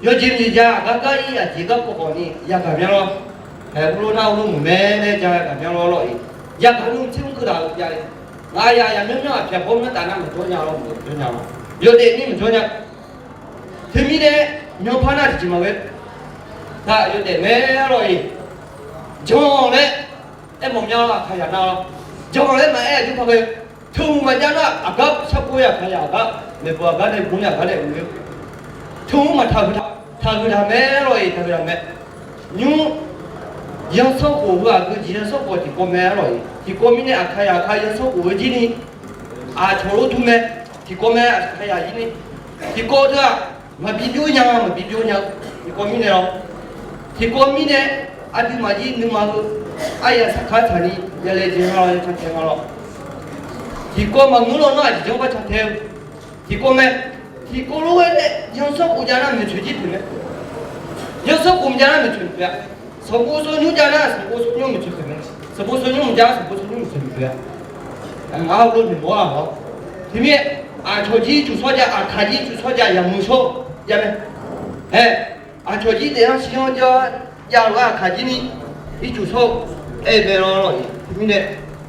yawjeq nyiq ja aqgar gar-ir aqjeq garkawv khawfni yagaq myanr lawr. Aer urlof nar urlof muiq mae laer ja yagaq myanr lawr lawr-iq. Yagaq nmr tser mr keuv taq-eu jav-ir. Ngaq yaq yaq myanr myanr aqpyaq bawr myanr taf nar maqjawr nya lawr, maqjawr nya lawr. Yawdaef ni maqjawr nya. Teumirnae myanrpar nar tiqjeq maqghae. Taq yawdaef mae lawr-iq. Jan laer aermawf myanr lawr, aqkaq yaq nar lawr. Jan laer maqaer aqjox paq ghae. Teu maqjav nar aqgar sharpov-aer aqkaq yaq aqgar maeqbawq aqgar nae bmr-ir aqgar nae uq-eu. Teu maqtaq taqhuiq taq mae lawr-iq, taqhuiq taq mae. Nymr yansanrkhof heu aqgeu jeq yansanrkhof tiqkawv mae-a lawr-iq. Tiqkawv mirnae aqkaq yaq aqkaq yansanrkhof-eu jir ni aqcawq lof dur mae. Tiqkawv mae aqkaq yaq jir ni. Tiqkawv teu-aq maqbi byov nya maqbi byov nya-eu. Tiqkawv mirnae lawr. Tiqkawv mirnae aqduimaf jir nuima heu aryaq sarkar taqni yalaejae nga lawr, yacan tae nga lawr. Tiqkawv maqngeur lawnmr aqjeq janr par can tae-eu. Tiqkawv mae. Tiqkawv lof-aer nae yansanrkhof jav nar maeqtsoeq jir pyeuf mae. Yansanrkhof maqjav nar maeqtsoeq pyeuf-a. Sanqbof sawrnymr jav nar sanqbof sawrnymr maeqtsoeq pyeuf mae. Sanqbof sawrnymr maqjav nar sanqbof sawrnymr maeqtsoeq pyeuf-a. Ngar heulof noeqmawr-a hawr. Teumirnae aqcawq jir cuf shawr jav, aqkaq jir cuf shawr jav, yaqmuiq shawr jav mae. Aer, aqcawq jir daef-anr shir-anr jav-a, javlof-aer aqkaq jir ni ircuf shawr-eu aer-eu mae lawr lawr-iq. Teumirnae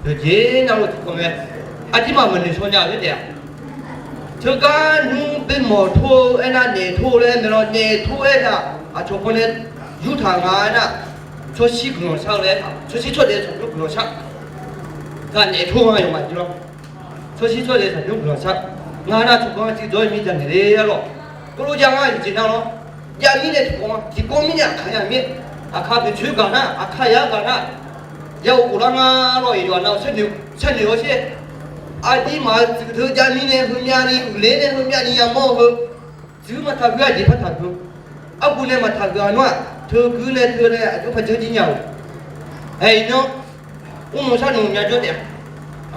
yawqjeq navluf tiqkawv mae. Aqdirmaf maqnoeq shaw nya-eu taef-a. Teugar nymr bae mawq tor-eu aernar naef tor-eu laer aer mae lawr, naef tor-eu aer nar aqcawq pawnae yurtaq nga aernar, tsawrshir guiqlanq shar-eu laer aertaq, tsawrshir tsawrdaef tsawrjawr guiqlanq shar. Ghaqnaeq tor-anr yawmaf jir lawr. Tsawrshir tsawrdaef taqnymr guiqlanq shar. Ngar nar tsawrganr-anr tiqjawr-aer mirjaq naeq ler-a lawr. Gawrlor jav ngar yawqjeq nar lawr. Jav mirnae tiqkawv-anr tiqkawv mirnae aqkaq yamir. Aqkaq toeqcoer gaq nar, aqkaq yar gaq nar, ya-euq ghoflar nga lawr-iq yawqha nav-eu sharnoeq-awr sher. Aqdirmaf-euq tsuif teu jav mirnae heumyav ni uiqler nae heumyav ni yamawr-eu heu, tsuif maqtaq heu-aq jeq par taqgeu. Argu nae maqtaq heu-aq nawr-aq teu guir nae teu nae aqjox par dzeur jir nya-euq. Aeq, iqnan mrmr sharnoeq myavjawr taef-a.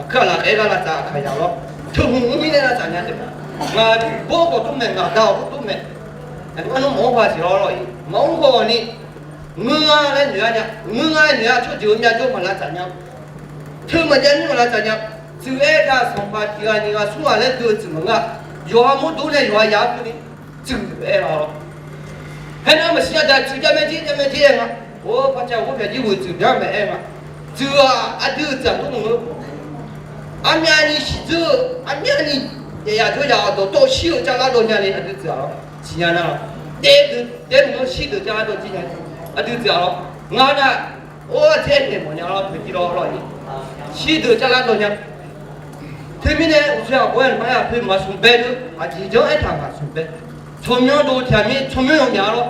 Aqkuir aqlaf khaer gar lavtsaf aqkaq yaq lawr. Teuhmq mr mirnae lavtsaf nya taef-a. Ngaq bawr khawf tmr mae, ngaq da-awq khawf tmr mae. Aqkar nawr maqmr haw siq lawr lawr-iq maqmr haw-awq ni, ngeur nga laer noeq-a nya. Ngeur nga laer noeq-a, tsawrjeuq-eu myavjawr maqlavtsaf nya. Teu maqjav mir maqlavtsaf nya. Tsuif aer-eu taq sanqpaq tiq ghaq nyiq ghaq smr ghaq laer dui-eu tsuif maqngeur-a. Yawqha mawrdo nae yawqha yaq-anr keuvni tsuif aer-a lawr. Haer nar maqsiq nya daq, tsuif jav mae jir jav mae jir aer nga. Or, par cav ghawr pyaq jir ghoeq tsuif byan mae aer nga. Tsuif-aq aqdui-euq tsuif-aq tov maqngeur. Armyavni siqdzeur-eu, armyavni yayaq dzeur yaq-awq dawqtawv shir-eu carlar dawv nya ni aqdui tsuif-aq lawr. Siqnya nar-awq. Daef deuq daef mq-anr shir deuq carlar dawv jir nya ni aqdui tsuif-aq lawr. Ngar nar, or, aqtser aer naeq mawf nya lawr, poeqjir lawr lawr-iq. Shir deuq carlar dawv nya. Teumirnae uqshoe aqbawr-aer nar-aq, aqpoeq maqsmq bae deuq aqjeq janr aertaq ngaq smq bae. Tsawrmyanr dov tiq ghaq mir tsawrmyanr yawmyaq lawr.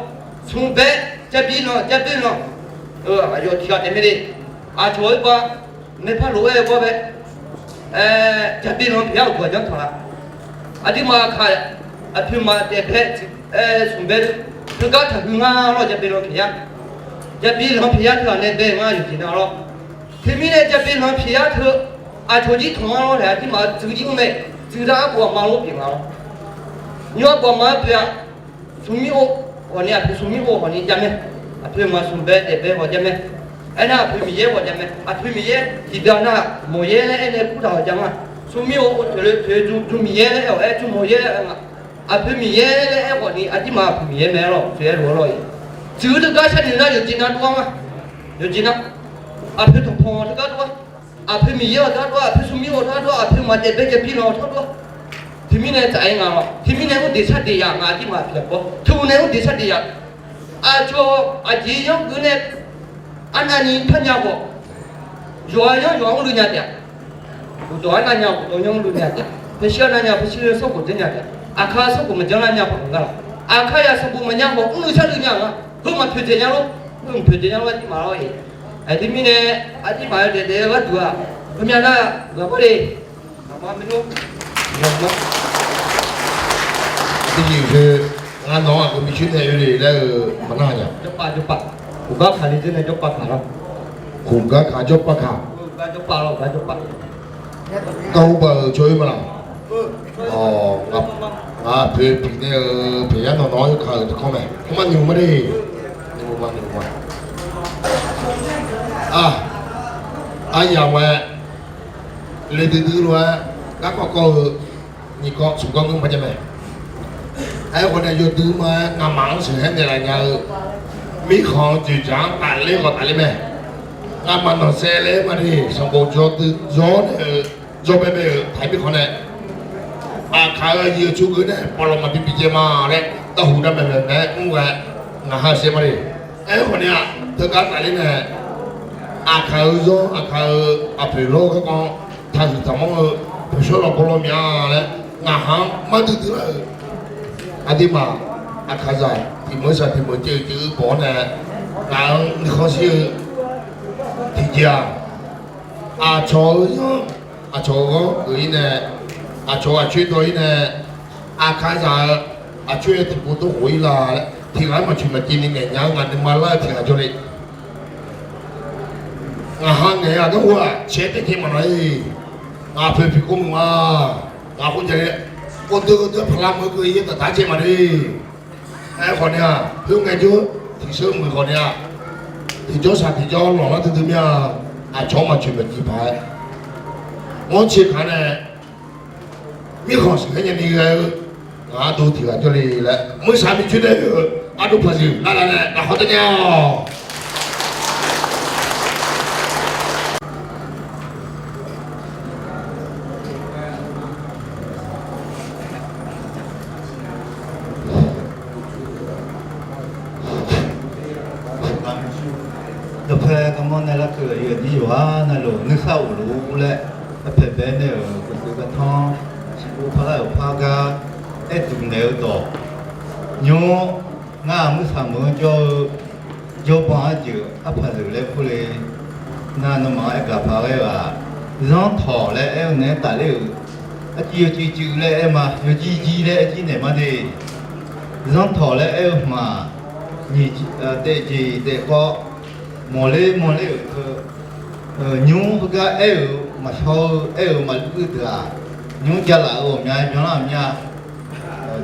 Smq bae, jav bi lanq jav bi lanq. Aqyawf tiq ghaq taef mae le. Aqcawq-eu ba, maerpar lof-aer-eu gawr bae. Jav bi lanq pyeuf yar-euq guq aqjanr tanq la. Aqduimaf aqkaq, aqpoeq maqdaef bae, smq bae, teugar taqhuiq nga lawr, jav bi lanq pyeuf yar. Jav bi lanq pyeuf yar teu-aq nae bae nga yawqjeq nar lawr. Teumirnae jav bi lanq pyeuf yar teu, aqcawq jir tanq-anr lawr laeq aqduimaf tsuif jir mr mae. Tsuif dar arbof aqma lor pyeuf nga lawr. Nymr arbof aqma-anr pyeuf-a. Smrmir or, hawq ni aqpoeq smrmir or hawq ni jav mae. Aqpoeq maqsmq bae daef bae hawq jav mae. Aernar aqpoeq Miqyaer hawq jav mae. Aqpoeq Miqyaer tiqbyan nar-aq mawqyaer laer aernae kurtaq hawq jav nga. Smrmir or, or toeq le toeq jmr jmr Miqyaer laer aer-awq aer jmr mawqyaer aer nga. Aqpoeq Miqyaer laer aer khawf ni aqduimaf aqpoeq Miqyaer mae-aer lawr, tsoeq-aer lof-aer lawr-iq. Tsuif-eu teugar sharnoeq nar yawqjeq nar dov-ar ma. Yawqjeq nar, aqpoeq tanqpanq teugar dov-ar. Aqpoeq Miqyaer-awq teugar dov-ar, aqpoeq smrmir-awq teugar dov-ar, aqpoeq maqdaef bae jav bi lanq-awq teugar dov-ar. Teumirnae tsaf-aer nga lawr. Teumirnae mr deq shar deq yaf nga aqduimaf aqpoeq aqbawr teu nae mr deq shar deq yaf. Aqcawq aqjeq yanr geuf nae arnavni parnya khawf, yawqha yanr yawqha mrluiv nya taef-a. Uqdawq arnav nya uqdawq yanr mrluiv nya taef-a. Paershir arnav nya paershir sanrkhof janr nya taef-a. Aqkar sanrkhof maqjanr lar nya khawf maqnga laf. Aqkar yaf sanqbof maqnya khawf mrluiv sharluiv nya nga. Heu maqpoeq dzaeq nya lor. Heu maqpoeq dzaeq nya lor aqduimaf lawr-iq. Aqjeq mirnae aqduimaf-eu daef daef-eu gharduq-aq, heumyav nar ghaq bawr le. Aqma maernmr, tiqjeq-iq khoer, ngar nawq-anr aqgeu bi coer nae oe le laer-eu maqnar nya. Jawrpav jawrpav, khogar kaq le dzer nae jawrpav kaq lawr. Khogar kaq jawrpav kaq. Gar ur bav-euq jawr-ir ma laq. Awq, ngaq poeq piq nae-eu paeq yar nawq nawq-anr yawkaq-euq tiqkawv mae. Kar mar nymq ma de. Nymq ma nymq ma. Aryamq mae. Le duidui lof-aer garkawv kawv-eu nyiq kawv smq kawv ngeur ma jav mae. Aerkhawf nae yawdui ma-aer ngamaf-anr sheuqhaer naeqlaf nya-eu mirkhanq-eu dzoeqdzaq-anr tafler khawf tafler mae. Ngamaf nanqsaev laer ma de, sanqbof dzawrdui dzawr nae-euq dzawrbae bae-euq taq-ir mirkhanq nae, aqkaq-euq aqyuif-euq tsov geuf nae pawqlawq maqbi bijaev ma laer dawqhuq dav maeqmaeq mae-aer mr ghae, ngaq ha saev ma de. Aerkhawf nae-aq, teugar tafler nae, aqkaq-euq zanr aqkaq-euq aqpoeq lawr garkawv taqhuiq taqmanr-eu poeqshawr lawqbaw lawr mya laer ngaq ha-anr mar duidui lar-euq. Aqduimaf aqkaqzaq tiq meuq-eu shaq tiq meuq caev-eu caev-eu bawq-awr nae, ngaq-anr nuikhanr shir-eu tiqjeq-aq, aqcawq-euq zanr aqcawq-euq ghanr geuf-ir nae, aqcawq aqcoer dawr-ir nae, aqkaqzaq-eu aqcoer-aer tiqpov dawr khof-ir la laer tiq ghaq-aer maqcoeq maqcev ni ngaeq nya-anr ngaq nuima lar-eu tiq ghaq jawr le. Ngaq ha ngaeq-eu aqgar hu-aq caer taev taev maqnaq-ir. Ngaq poeq piq kov meuq ma. Ngaq khoer jaq-aer kov dui kov dui-aer paqlar meuq-eu keuv-ir yaer taq taq caev maqde. Aerkhawf nae-aq, khoerngae jawr tiqsheuq muiq khawf nae-aq, tiqjawr shaq tiqjawr lanqlar duidui mir-a. Aqcawq-anr maqcoeq maqcev paq-aer, mawrtser kaq nae mirkhanq sheuqhaer nyani ghae-eu ngaq ardov tiq ghaq jawr le laer meursaq bi coer nae-euq ardov paqzuiq lavlaf nae lafkhawr tae nya-awq. Garmanr nae larkeuv aqyuif aqnyir yawqghaq navluf nuisar of luf-ur laer, arpaeq bae nae-euq uqduq gartanr, siqbov parlar-euq par gar, aerduq naeq-eu dawq, nymr, ngar-aq muirsaq meuq-anr jawr-eu, jawrban arjeuq arpaq zeuq laer kur le. Nar nawmaf-anr aergaq paq ghae-aq, Zanrtawq laer aer-eu naeq-aer tafler-euq, arciv yawciv civ laer aer ma, yawjir jir laer aer jir naeq ma de. Zanrtawq laer aer-eu hmq-aq, nyiq, daef jeq daef kawv, mawqler mawqler-euq teu, nymr heugar aer-euq maqshawr-eu aer-euq maqluiv-eu deuq-aq, nymr jalaf-euq ghawqmya byanlar ghawqmya,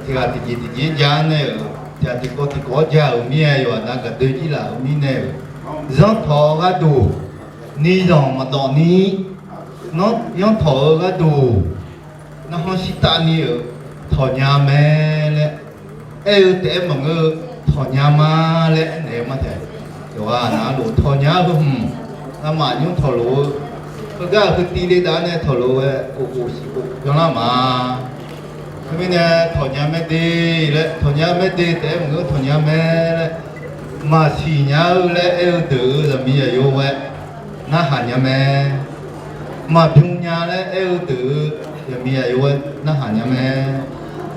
tiq ghaq tiqjeq tiqjeq ja-anr nae-euq, tiq ghaq tiqkawv tiqkawv-anr ja-euq mir-aer yawqghaq nav gaqdoe jir laf-euq mirnae-euq, Zanrtawq-eu gharduq, nizanq maqdawf ni, Zanrtawq-eu gharduq, narhanr shirtav ni-euq, tawqnya mae laer aer-eu taef-aer maqngeur-eu, tawqnya ma laer aernaeq-eu ma taef. Yawqghaq navluf tawqnya-eu heu hmq, ngamaf nymr tawqlof-eu, heugar-euq heutiv le dav nae tawqlof-aer khof khof siq khof byanlar ma. Teumirnae tawqnya mae de laer, tawqnya mae de taef-aer maqngeur tawqnya mae laer, maqsiq nya-eu laer aer-eu deuq-euq zaqmiq zaqyo ghae narhaq nya mae. Maqbymr nya laer aer-eu deuq-euq zaqmiq zaqyo ghae narhaq nya mae.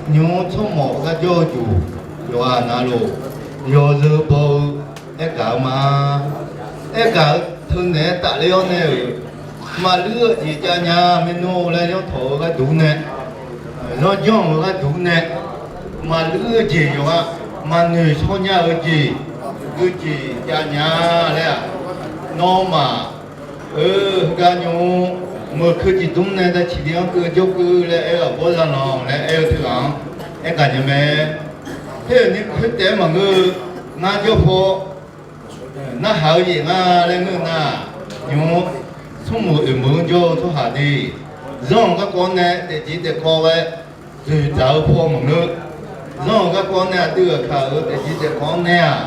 Nymr tsawrmawf-eu gar jawr-eu juq, yawqghaq navluf yawzeu baw-eu aergaq-eu ma. Aergaq-eu teunaeq-aer tafler-awr nae-euq, maqluir-eu jeq jav nya maernmr laer Zanrtawq-eu gharduq nae, Zanrjanr-euq gharduq nae, maqluir-eu jeq yawqghaq, maqnoeq shawr nya-eu jeq, geujeq jav nya laer-aq, nawmaf-eu heugar nymr, meuq keuv jeq dmr nae dav ciq li-anr keuv jawrkeuv laer aer-eu aqbawr zaqlanq laer aer-eu teughaq-anr aergaq nya mae. Khoer-euq ni khoer taef-aer maqngeur-eu, ngar jawr paw narhaq-eu jeq nga laer ngeur nar, nymr, smrmuiq oeq meuq-anr jawr-eu tsawrhaq de, zanr-euq garkawv nae daefjeq daefkawv ghae dzoeqdzaq-eu paw maqngeur. Zanr-euq garkawv nae aqdui aqkaq-euq daefjeq daefkawv-anr nae-aq,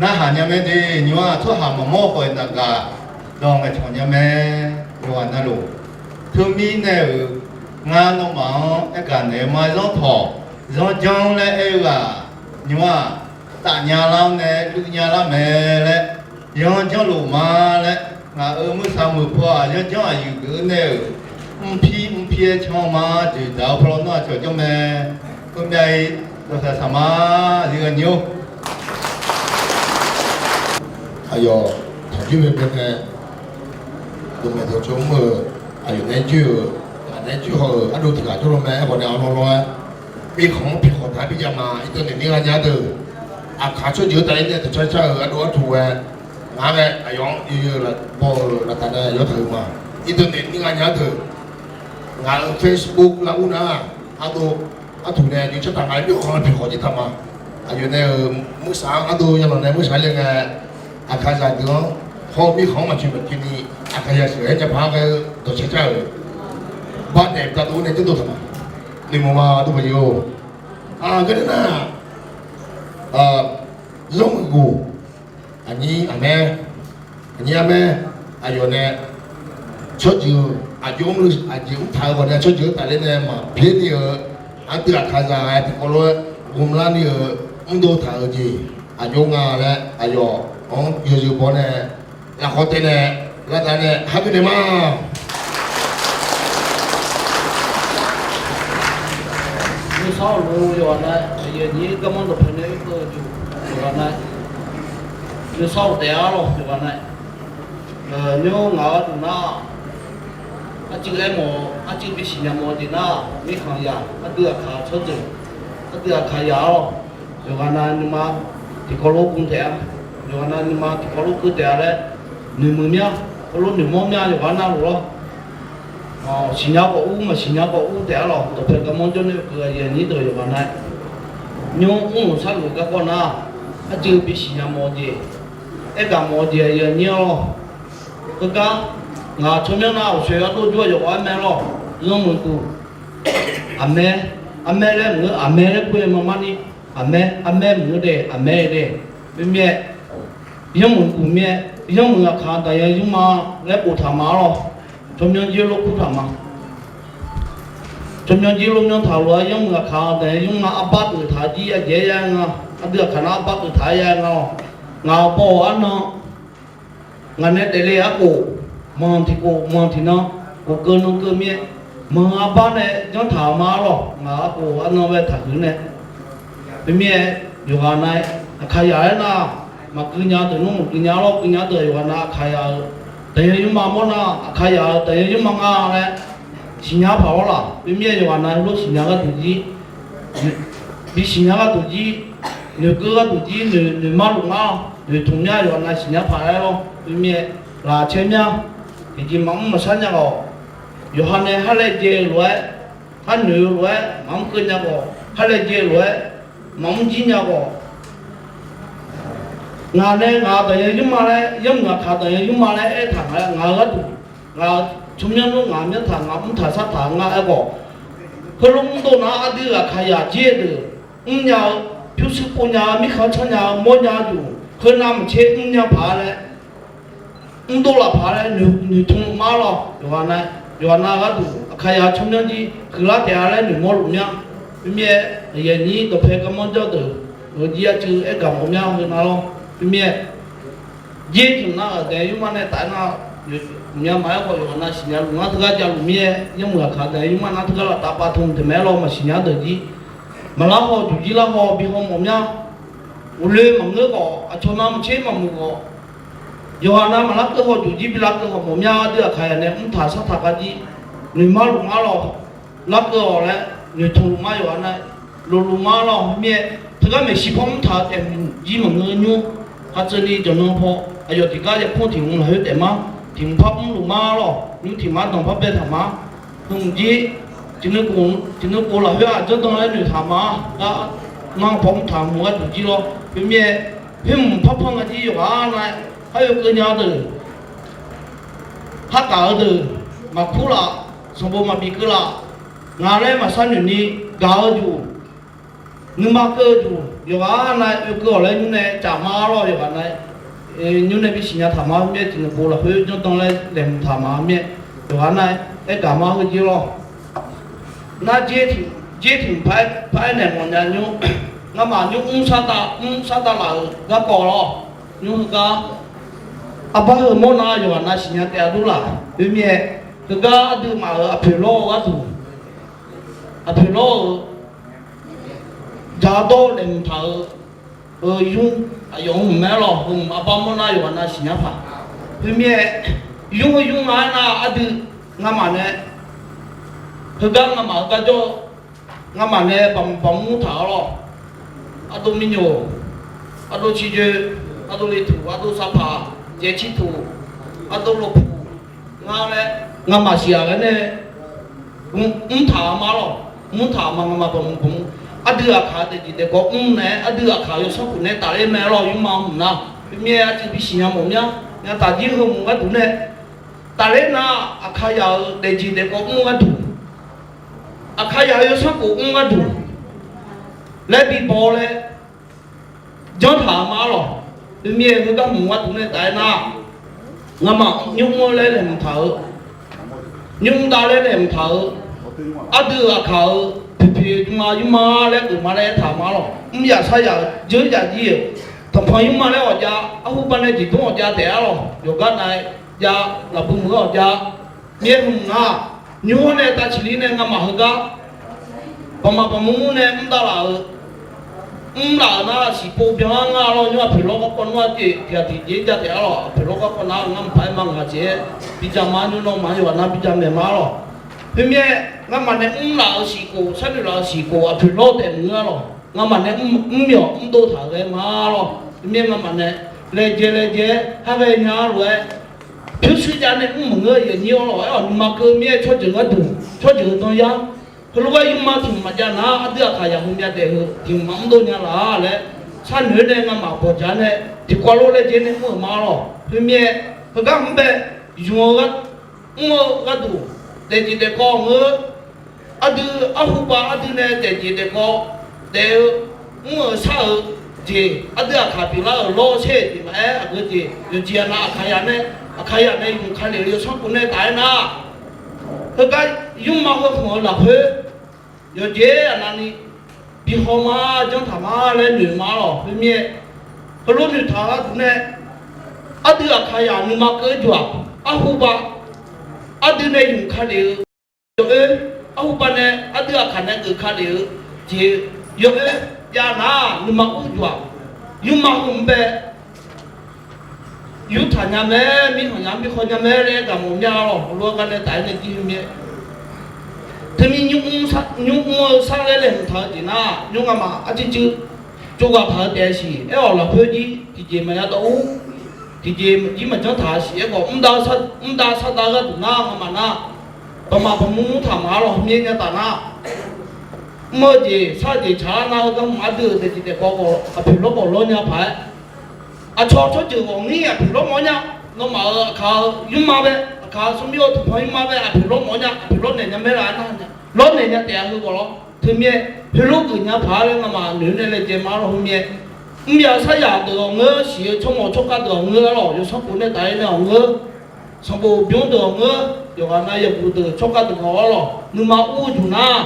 narhaq nya mae de. Nymr-aq tsawrhaq maqmawr khawf-iq naqgaq dawq ngaeqcawq nya mae. Yawqghaq navluf, teumirnae-euq, ngar nawmaf-anr aergaq naeq-eu ma. Zanrtawq, Zanrjanr laer aer-eu ghaq, nymr-aq, tafnya lar-awr nae luiv nya lar mae laer, Zanrjanr lof ma laer, ngaq-euq muirsaq meuq paw-aq Zanrjanr aqyuif geuf-eu nae-euq, mrpir mrpir-aer can ma. Dzoeqdzaq-eu paw lawnmr-aq cawqjanr mae. Heumyav-iq dawqsaq saq ma. Aqyuif aqnyir-or, aqyawf taqjoer baebae nae dawqmaeq dawqcawq mr-euq, aqyawf nae joer-euq, ngaq nae joer haw-euq ardov tiq ghaq jawrluf mae. Aerkhawf nae arlawr lawr-aer, mirkhanq-anr pyeuf khawf taq-aer bi jav ma. Irdov naeq nir gha nya deuq, aqkaq tsawrjeuq-eu tafler nae dawqcar car-euq ardov artuq ghae, ngaq-anr nae aqyawf-anr yoeq yoeq baw-euq laftav nae yawtaq-euq ma. Irdov naeq nir gha nya deuq, ngaq-euq Facebook lar ur nar, ardov artuq nae nymr cartaq nga-aer mirkhanq-anr pyeuf khawf jir taq ma. Aqyawf nae-euq muirsaq-anr ardov yalanq nae muirsaq le ngae, aqkaqzaq deuq-anr hawr-eu mirkhanq-anr maqcoeq maqcoeq ni, aqkaqzaq sheuq-aer jav paq-aer ghae-eu dawqcar car-euq, bar daef taq dov nae jawrdov taq ma. Noeqmawq ma ardov paq-eu-or. Aqgar nar, zanrmuiq ghof, aqnyir aqmaer, aqnyir aqmaer, aqyawf nae tsawrjeuq aqjox mr aqjeq mr taq-eu khawf nae tsawrjeuq-eu tafler nae maqbyaer ni-eu, aqdui aqkaqzaq ghae tiqkawv lof-aer ghoflar ni-eu, mrdov taq-euq jeq aqjox nga laer aqyawf-anr yawzeu baw nae lafkhawf taev nae, lavdav nae hageuf naeq ma. Nuisar-euq lof yawqghaq nav, aqyuif aqnyir garmanr dawqpae nae irkeuv-eu jeq yawqghaq nav, nuisar-euq taef-a lawq yawqghaq nav. Nymr ngaq-euq ardov nar, arcuiv aermawf-eu arcuiv bisiq nya mawf-eu jeq nar, mirkhanq yaq ardui aqkaq tsawrjeuq, ardui aqkaq yaq-a lawq. Yawqghaq nav nuima tiqkawv lof gm taef-a, yawqghaq nav nuima tiqkawv lof keuv taef-a laer, noeqmuiq mya, heulof noeqmawr mya yawqghaq nav luf lawr. Siqnya khawf ur, maqsiqnya khawf ur taef-a lawq. Dawqpae garmanr jawrnae keuv aqyuif aqnyir deuq yawqghaq nav, nymr mr-euq sarluf garkawv nar, arcuiv bisiq nya mawf-eu jeq, aergaq mawf-eu jeq aqyuif aqnyir-a lawq. Heugar, ngaq tsawrmyanr nar uqshoe ardov jawr-eu yawqghaq-aer mae lawq. Zanrmuiq duq, aqmaer, aqmaer laer mq-eu aqmaer laer kur-eu maqmarni, aqmaer, aqmaer mq-eu dae aqmaer dae, mirmyaer, zanrmuiq duq mirnae, zanrmuiq aqkaq daqyan yurma laer boftaq ma-a lawq. Tsawrmyanr jir lof kur taq ma. Tsawrmyanr jir lof myanr taq lof-aer zanrmuiq aqkaq daqyan yurma arbar deuq taq jir aqjeq-aer ya nga. Aqdui aqkaq nar arbar deuq taq-aer ya nga-awq. Ngaq-euq baw-euq arnan, Ngaq nae daefle arkhof, manq tiqkhof manq tiqnan, khof keuv nan keuv mir-aer, manq arbar nae janr taq-eu ma lawq. Ngaq arkhof arnan bae taqhuiq nae, khoermir-aer, yawqghaq na-aer Aqkaqyaq aernar, maqgui nya deuq nmr maqgui nya lawr, gui nya deuq yawqghaq na Aqkaqyaq-euq daqyan yurma mawrnar, Aqkaqyaq-euq daqyan yurma nga laer siqnya paq-awr laf. Khoermir-aer yawqghaq na heulof siqnya gharduq jir, bi siqnya gharduq jir, noeqkeuv gharduq jir, noeq, noeqmar luf ngar-awr noeqtmq mya yawqghaq na siqnya paq-aer lawr. Khoermir-aer laqcaer mya, tiqjeq maqmr maqshar nya khawf, yawqha nae har laejae-eu lof-aer, har noeq-eu lof-aer maqmr keuv nya khawf, har laejae-eu lof-aer maqmr jir nya khawf, ngaq nae ngaq-euq daqyan yurma laer, yarmuiq aqkaq daqyan yurma laer aertaq nga laer ngaq-eu gharduq, ngaq-euq tsawrmyanr nmr ngaq myanr taq ngaq mr taq shar taq ngar aerkhawf, heulof mrdov nar aqdui Aqkaqyaq jir-eu deuq mrnya-eu, pyurshuir pov nya-eu, mirkhanq canr nya-eu mawrnya-eu duq, heunav maqtser mrnya paq-aer laer mrdov laf paq-aer laer noeqtmq ma lawq. Yawqghaq na, yawqghaq na gharduq Aqkaqyaq tsawrmyanr jir huiqlar taef-a laer noeqmawr luf mya. Khoermir-aer aqyuif aqnyir dawqpae garmanr jawr deuq, yawqjir arcuiv aergaq mawf mya heu na lawr. Khoermir-aer, jir tiq nar-euq daqyan yurma nae taf-aer nar, mya maqaer khawf yawqghaq na siqnya luf ngar teugar javluf mir-aer, yarmuiq aqkaq daqyan yurma nar teugar laftav pav tmq taeq mae-aer lawr maqsiqnya deuq jir, maqlar haw juq jir lar haw bi haw mawf mya. Uqloe maqngeur khawf, aqcawq na maqtser maqmuiq khawf, yawqghaq na maqlar keuv haw juq jir bi lar keuv khawf mawf mya. Aqdui Aqkaqyaq nae mr taq shar taq gar jir, noeqmar luf ngar lawq. Lar keuv-awq laer noeqtmq luf ma yawqghaq na, lofluf ma lawq. Khoermir-aer teugar maeqshi par mr taq-eu taef mq jir maqngeur nymr, haqtseuvni jawqnan paw aqyawf tiqgar yakur tiq hmq lafkhoer taef ma, tiq hmq par mrluf ma lawq. Nymr tiq ma danq par bae taq ma. Hmq jir tiqnui khof lafkhoer-aq janrdan laer noeqtaq ma. Gar nar paw mr taq hmq gharduq jir lawr. Khoermir-aer, khoer hmq par panr nga jir yawqghaq na-aer, har oekeuv nya-eu deuq, hargaq-eu deuq, maqkur laf, sanqbof maqbif keuv laf, ngaq laer maqshar noeq ni gaq-eu duq, nuima keuv-eu duq yawqghaq na-aer oekeuv-awq laer nymr nae caf ma lawr. Yawqghaq na-aer nymr nae bisiq nya taq ma. Khoermir-aer tiqnui khof lafkhoer janrdan laer laeqhmq taq ma. Khoermir-aer yawqghaq na-aer aergaq ma heu jir lawr. Nar, jer tiq hmq par-aer naeq mawf nya nymr, ngamaf nymr mr shardav mr shardav laf-euq garkawv lawr. Nymr heugar arbar heu mawr nar yawqghaq na siqnya taef-a dur laf. Khoermir-aer, heugar aqduimaf-euq aqpoeq lawr-eu gharduq, aqpoeq lawr-eu jadawr-eu laeqhmq taq-eu, heu nymr aqyawf-anr hmq mae-aer lawq. Heu hmq arbar mawr nar yawqghaq na siqnya paq. Khoermir-aer, nymr heu nymr nga-aer nar aqdui ngamaf nae heugar ngamaf-euq garjawr-eu, ngamaf nae baqmq baqmr taq-awr lawr. Ardov mirnyoq, ardov ciqjoe, ardov letuq, ardov sarpaq, jaev cirtuq, ardov lofpuq, ngar laer ngamaf siq-aq ghae nae mr taq-a ma lawq. Mr taq-a ma ngamaf baqmq baqmr. Aqdui aqkaq daefjeq daefkawv mr nae aqdui aqkaq yawsanr khof nae tafler mae-aer lawr. Nymrma hmq nar, khoermir-aer aqcuiv bisiq nya mawf mya. Nya taq jir heu hmq gharduq nae tafler nar, Aqkaqyaq-euq daefjeq daefkawv mr gharduq, Aqkaqyaq-euq yawsanr khof mr gharduq laer bi baw laer janr taq-a ma lawq. Khoermir-aer heugar hmq gharduq nae taf-aer nar, ngamaf nymr mr-eu laer laeqhmq taq-eu, nymr mr dav laer laeqhmq taq-eu, aqdui aqkaq-euq poeqpoeq jmrma yurma laer geufma laer aertaq ma lawq. Mr yaf shar yaf-eu jeur yaf jir-euq tanqpanq yurma laer ghawqjav, arhu bav nae jeqdmr ghawqjav taef-a lawq. Yawqgar nav-aer jav, lafbu meuq-anr ghawqjav, myaer hmq nar, nymr-anr nae tavciqli nae ngamaf heugar baqmaf baqmr nae mr dav laf-euq, mr laf-euq nar siqpov byan-anr ngar lawr. Nymr aqpoeq lawr garkawv nar-aq jeq tiq ghaq tiq jeq-aer jav taef-a lawq. Aqpoeq lawr garkawv nar-aq ngar mqpar-aer ma ngaq jeq-aer bijav ma. Nymr nawmaf yawqghaq nar bijav maeq ma lawq. Khoermir-aer ngamaf nae mr laf-euq siqkhof, sharnoeq laf-euq siqkhof aqpoeq lawr taef mr-a lawq. Ngamaf nae mr myawq mr dov taq-euq ghae ma lawq. Khoermir-aer ngamaf nae laejae laejae-aer har ghae nya lof-aer pyurshuir jav nae mr maqngeur yawnyir-awr lawq. Aer-awq nuima keuv mir-aer tsawrjeuq gharduq, tsawrjeuq-eu danzar heulof-aer yurma tiq hmq maqjav nar, aqdui aqkaq yaqhmq mya daef-eu tiq hmq maqmr dov nya laf laer sharnoeq-aer nae ngamaf bawqjaq nae tiqkawv lof laejae nae mr-euq ma lawq. Khoermir-aer heugar hmq bae yumq-eu mr-eu gharduq daefjeq daefkawv ngeur, aqdui arhu bav aqdui nae daefjeq daefkawv daef-eu mr-euq shar-euq jeq, aqdui aqkaq pyeuflar-euq lawr sher-eu jeq maqaer, aqgeu jeq yawqjeq aqnav aqkaqyaq nae, aqkaqyaq nae yumq ka lef-eu yawsanr khof nae taf-aer nar, heugar yurma heu hmq-eu lafkhoer yawqjeq aqnavni bi haw ma, janr taq ma laer noeq ma lawq. Khoermir-aer heulof noeqtaq-eu gharduq nae Ardui aqkaq yaq nuima keuv-eu juq-aq, arhuba ardui nae yumq ka lef-eu yawoer, arhuba nae ardui aqkaq nae geuf ka lef-eu jeq yawoer jav nar, nuima ur juq-aq, yurma hmq bae yurtaq nya mae, mirkhanq nya mirkhaw nya mae laer gaq mawf mya-a lawq. Heulof-aer gar nae taf-aer nae jir heu mir-aer, teumir nymr mr-eu sar laer laeqhmq taq-eu jeq nar, nymr ngamaf arcuir cuir tsovghaq taq-eu taef-a siq. Aer-awq lafkhoer jir tiqjeq maqya dawv ur, tiqjeq jir maqjanr taq-a siq. Aerkhawf mr, mrdav sardav gharduq nar ngamaf nar, baqmaf baqmur mur taq ma-a lawq. Heu mir-aer nya taf nar, mr-eu jeq sar-eu jeq tsaq-a nar, heugar mq ardui-euq daefjeq daefkawv khawf aqpoeq lawr khawf lawr nya paq-aer, aqcawq tsawrjeuq ghawq ngir aqpoeq lawr mawf-awr nya. Nawmaf-euq aqkaq-eu yurma bae, aqkaq-eu smrmir-eu tanqpanq yurma bae aqpoeq lawr mawf-awr nya, aqpoeq lawrnaeq nya mae laer nar, lawrnaeq nya taef-a. Heukhawf lawr teumirnae, heulof geuf nya paq-a laer ngamaf noeq-awr nae laejae ma-a lawq. Heu mir-aer, mr ya sar yaq deuq-awq ngeur, siq-eu tsawrmawq tsawrkhav deuq-awq ngeur-a lawq. Yawsanr khof nae taf-aer nae-awq ngeur, sanqbof bymr deuq-awq ngeur, yawqghaq nav yawqguq deuq tsawrkhav deuq-awq-a lawq. Nuima ur-eu juq nar,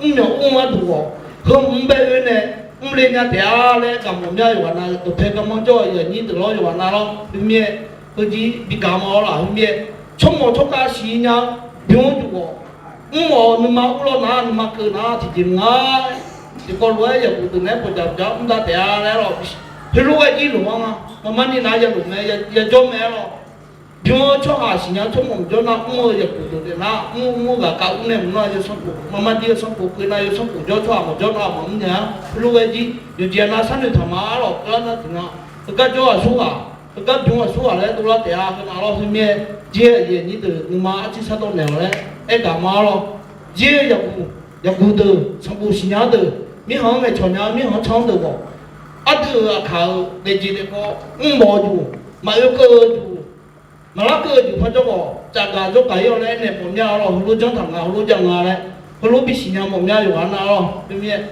mrmyawq ur-eu gharduq khawf, heu mr bae oe nae mrle nya taef-a laer gaq mawf mya. Yawqghaq nav dawqpae garmanr jawr-eu aqyuif aqnyir deuq lawr, yawqghaq nav lawr. Heu mir-aer, heuzir bi gaq ma-awr laf. Heu mir-aer, tsawrmawq tsawrkhav siq nya-eu bymr juq khawf, mr-awq nuima ur lawr nar, nuima keuv nar tiqjeq mr nga. Tiqkawv lof-aer yawqguq deuq naeq-aer pawqjaq pawqjaq mr dav taef-a laer lawq. Heulof-aer jir loq-anr nga, maqmar ni nav yaloq mae, yajawr mae-a lawq. Bymr-eu tsawrhaq siqnya tsawrmawq maqjawr nar, mr-eu yawqguq deuq taef nar, mr mr ghaq kav ur nae mq nar, yawsanr khof maqmar dir yawsanr khof keuv nar, yawsanr khof jawr tsawrhaq maqjawr nar maqmr nya-a. Heulof-aer jir yawqjeq nav sharnoeq taq ma-a lawq. Keuvlar nar tiqnan, heugar jawr ghaq surghaq, heugar bymr ghaq surghaq laer dovlar taef-a. Heu nav lawr. Heu mir-aer, jir aqyuif aqnyir deuq nuima arcuir sar dawr naeq-awq laer aer gaq ma-a lawq. Jir-eu yawqguq, yawqguq deuq, sanqbof siqnya deuq, mirkhanq-anr ngaeqcawq nya-eu mirkhanq-anr can-anr deuq khawf, ardui-euq aqkaq-euq daefjeq daefkawv mrmawf-eu juq, maqoe keuv-eu juq, maqlar keuv-eu juq par jawr khawf, cafgaq jawrgaq ir-awr laer aernaeq mawf mya-a lawq. Heulof janr taq nga, heulof jav nga laer, heulof bisiq nya mawf mya. Yawqghaq nav lawr. Heu mir-aer,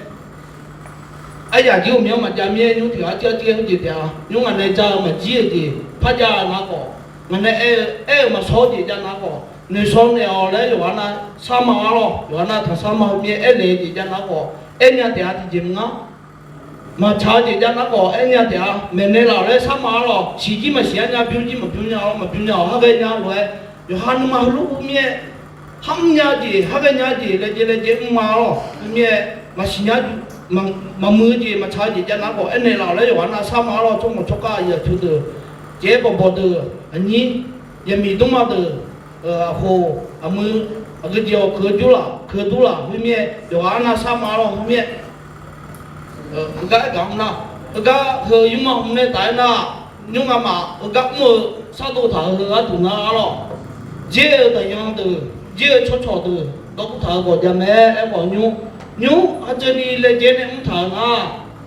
aryaq jir-eu mir-anr maqjav mir-aer, nymr tiq ghaq arcuir arcuir-aer heujeq taef-a. Nymr ngaq nae ja-eu maqjir-euq jeq par jav nar khawf, ngaq nae aer-eu, aer-euq maqshawr-eu jeq jav nar khawf, noeqshawr naeq-awq laer yawqghaq nav sar ma-a lawq. Yawqghaq nav taqsar ma. Heu mir-aer, aernaeq-eu jeq jav nar khawf, aer nya taef-a tiqjeq mr ngar. Maqtsaq-eu jeq jav nar khawf, aer nya taef-a. Maeqnaeq laf-awq laer sar ma-a lawq. Siq jir maqsiq-a nya, bymr jir maqbymr nya-awr, maqbymr nya-awq, har ghae nya lof-aer, yawqha nuima heulof-aer mir-aer, har mr nya jeq, har ghae nya jeq, laejae laejae mr ma-a lawq. Heu mir-aer, maqsiq nya, maqmuiq-eu jeq, maqtsaq-eu jeq jav nar khawf, aernaeq laf-awq laer yawqghaq nav sar ma-a lawq. Tsawrmawq tsawrkhav aqyuif aqtsu deuq, caev-aer bawqbawq deuq, aqnyir, yaqmiq dmrma deuq, aqkhoq, aqmuiq, aqgeujeq-awq, keuq-eu jur laf, keuq-eu dur laf. Heu mir-aer, yawqghaq arnav sar ma-a lawq. Heu mir-aer, heugar aer gaq mr nar, heugar heu yurma hmq nae taf-aer nar, nymr ngamaf heugar mr-eu sardov taq-euq heu gharduq nar-a lawq. Jir-eu daqyan deuq, jir-eu tsawrcawq deuq dawrkur taq-euq gawq jav mae. Aerkhawf nymr, nymr aqjeq ni laejae nae mr taq-euq nar,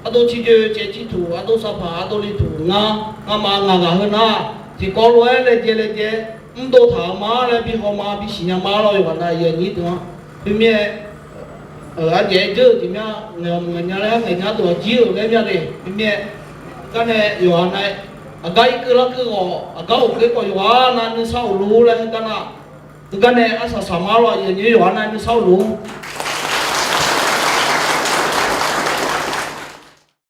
ardov ciqjoe caev ciqtuq, ardov sarpaq, ardov liqtuq ngar, ngamaf ngaq ghaq heu nar, tiqkawv lof-aer laejae laejae mrdov taq-euq ma laer bi haw ma, bisiq nya ma lawq. Yawqghaq nav aqyuif aqnyir deuq-anr. Heu mir-aer, aqjeq-aer dzeur-euq jeq mya, ngaeq-awq maqngaeq nya laer, ngaeq nya deuq-awq jir-euq laer mya de. Heu mir-aer, gar nae yawqghaq nav-aer, aqgar irkeuv larkeuv ghawq, aqgar ghofkhoer khawf yawqghaq nav nuisar of luf laer heugar nar, heugar nae arsaq saq ma lawq. Aqyuif aqnyir yawqghaq nav nuisar of luf-ur.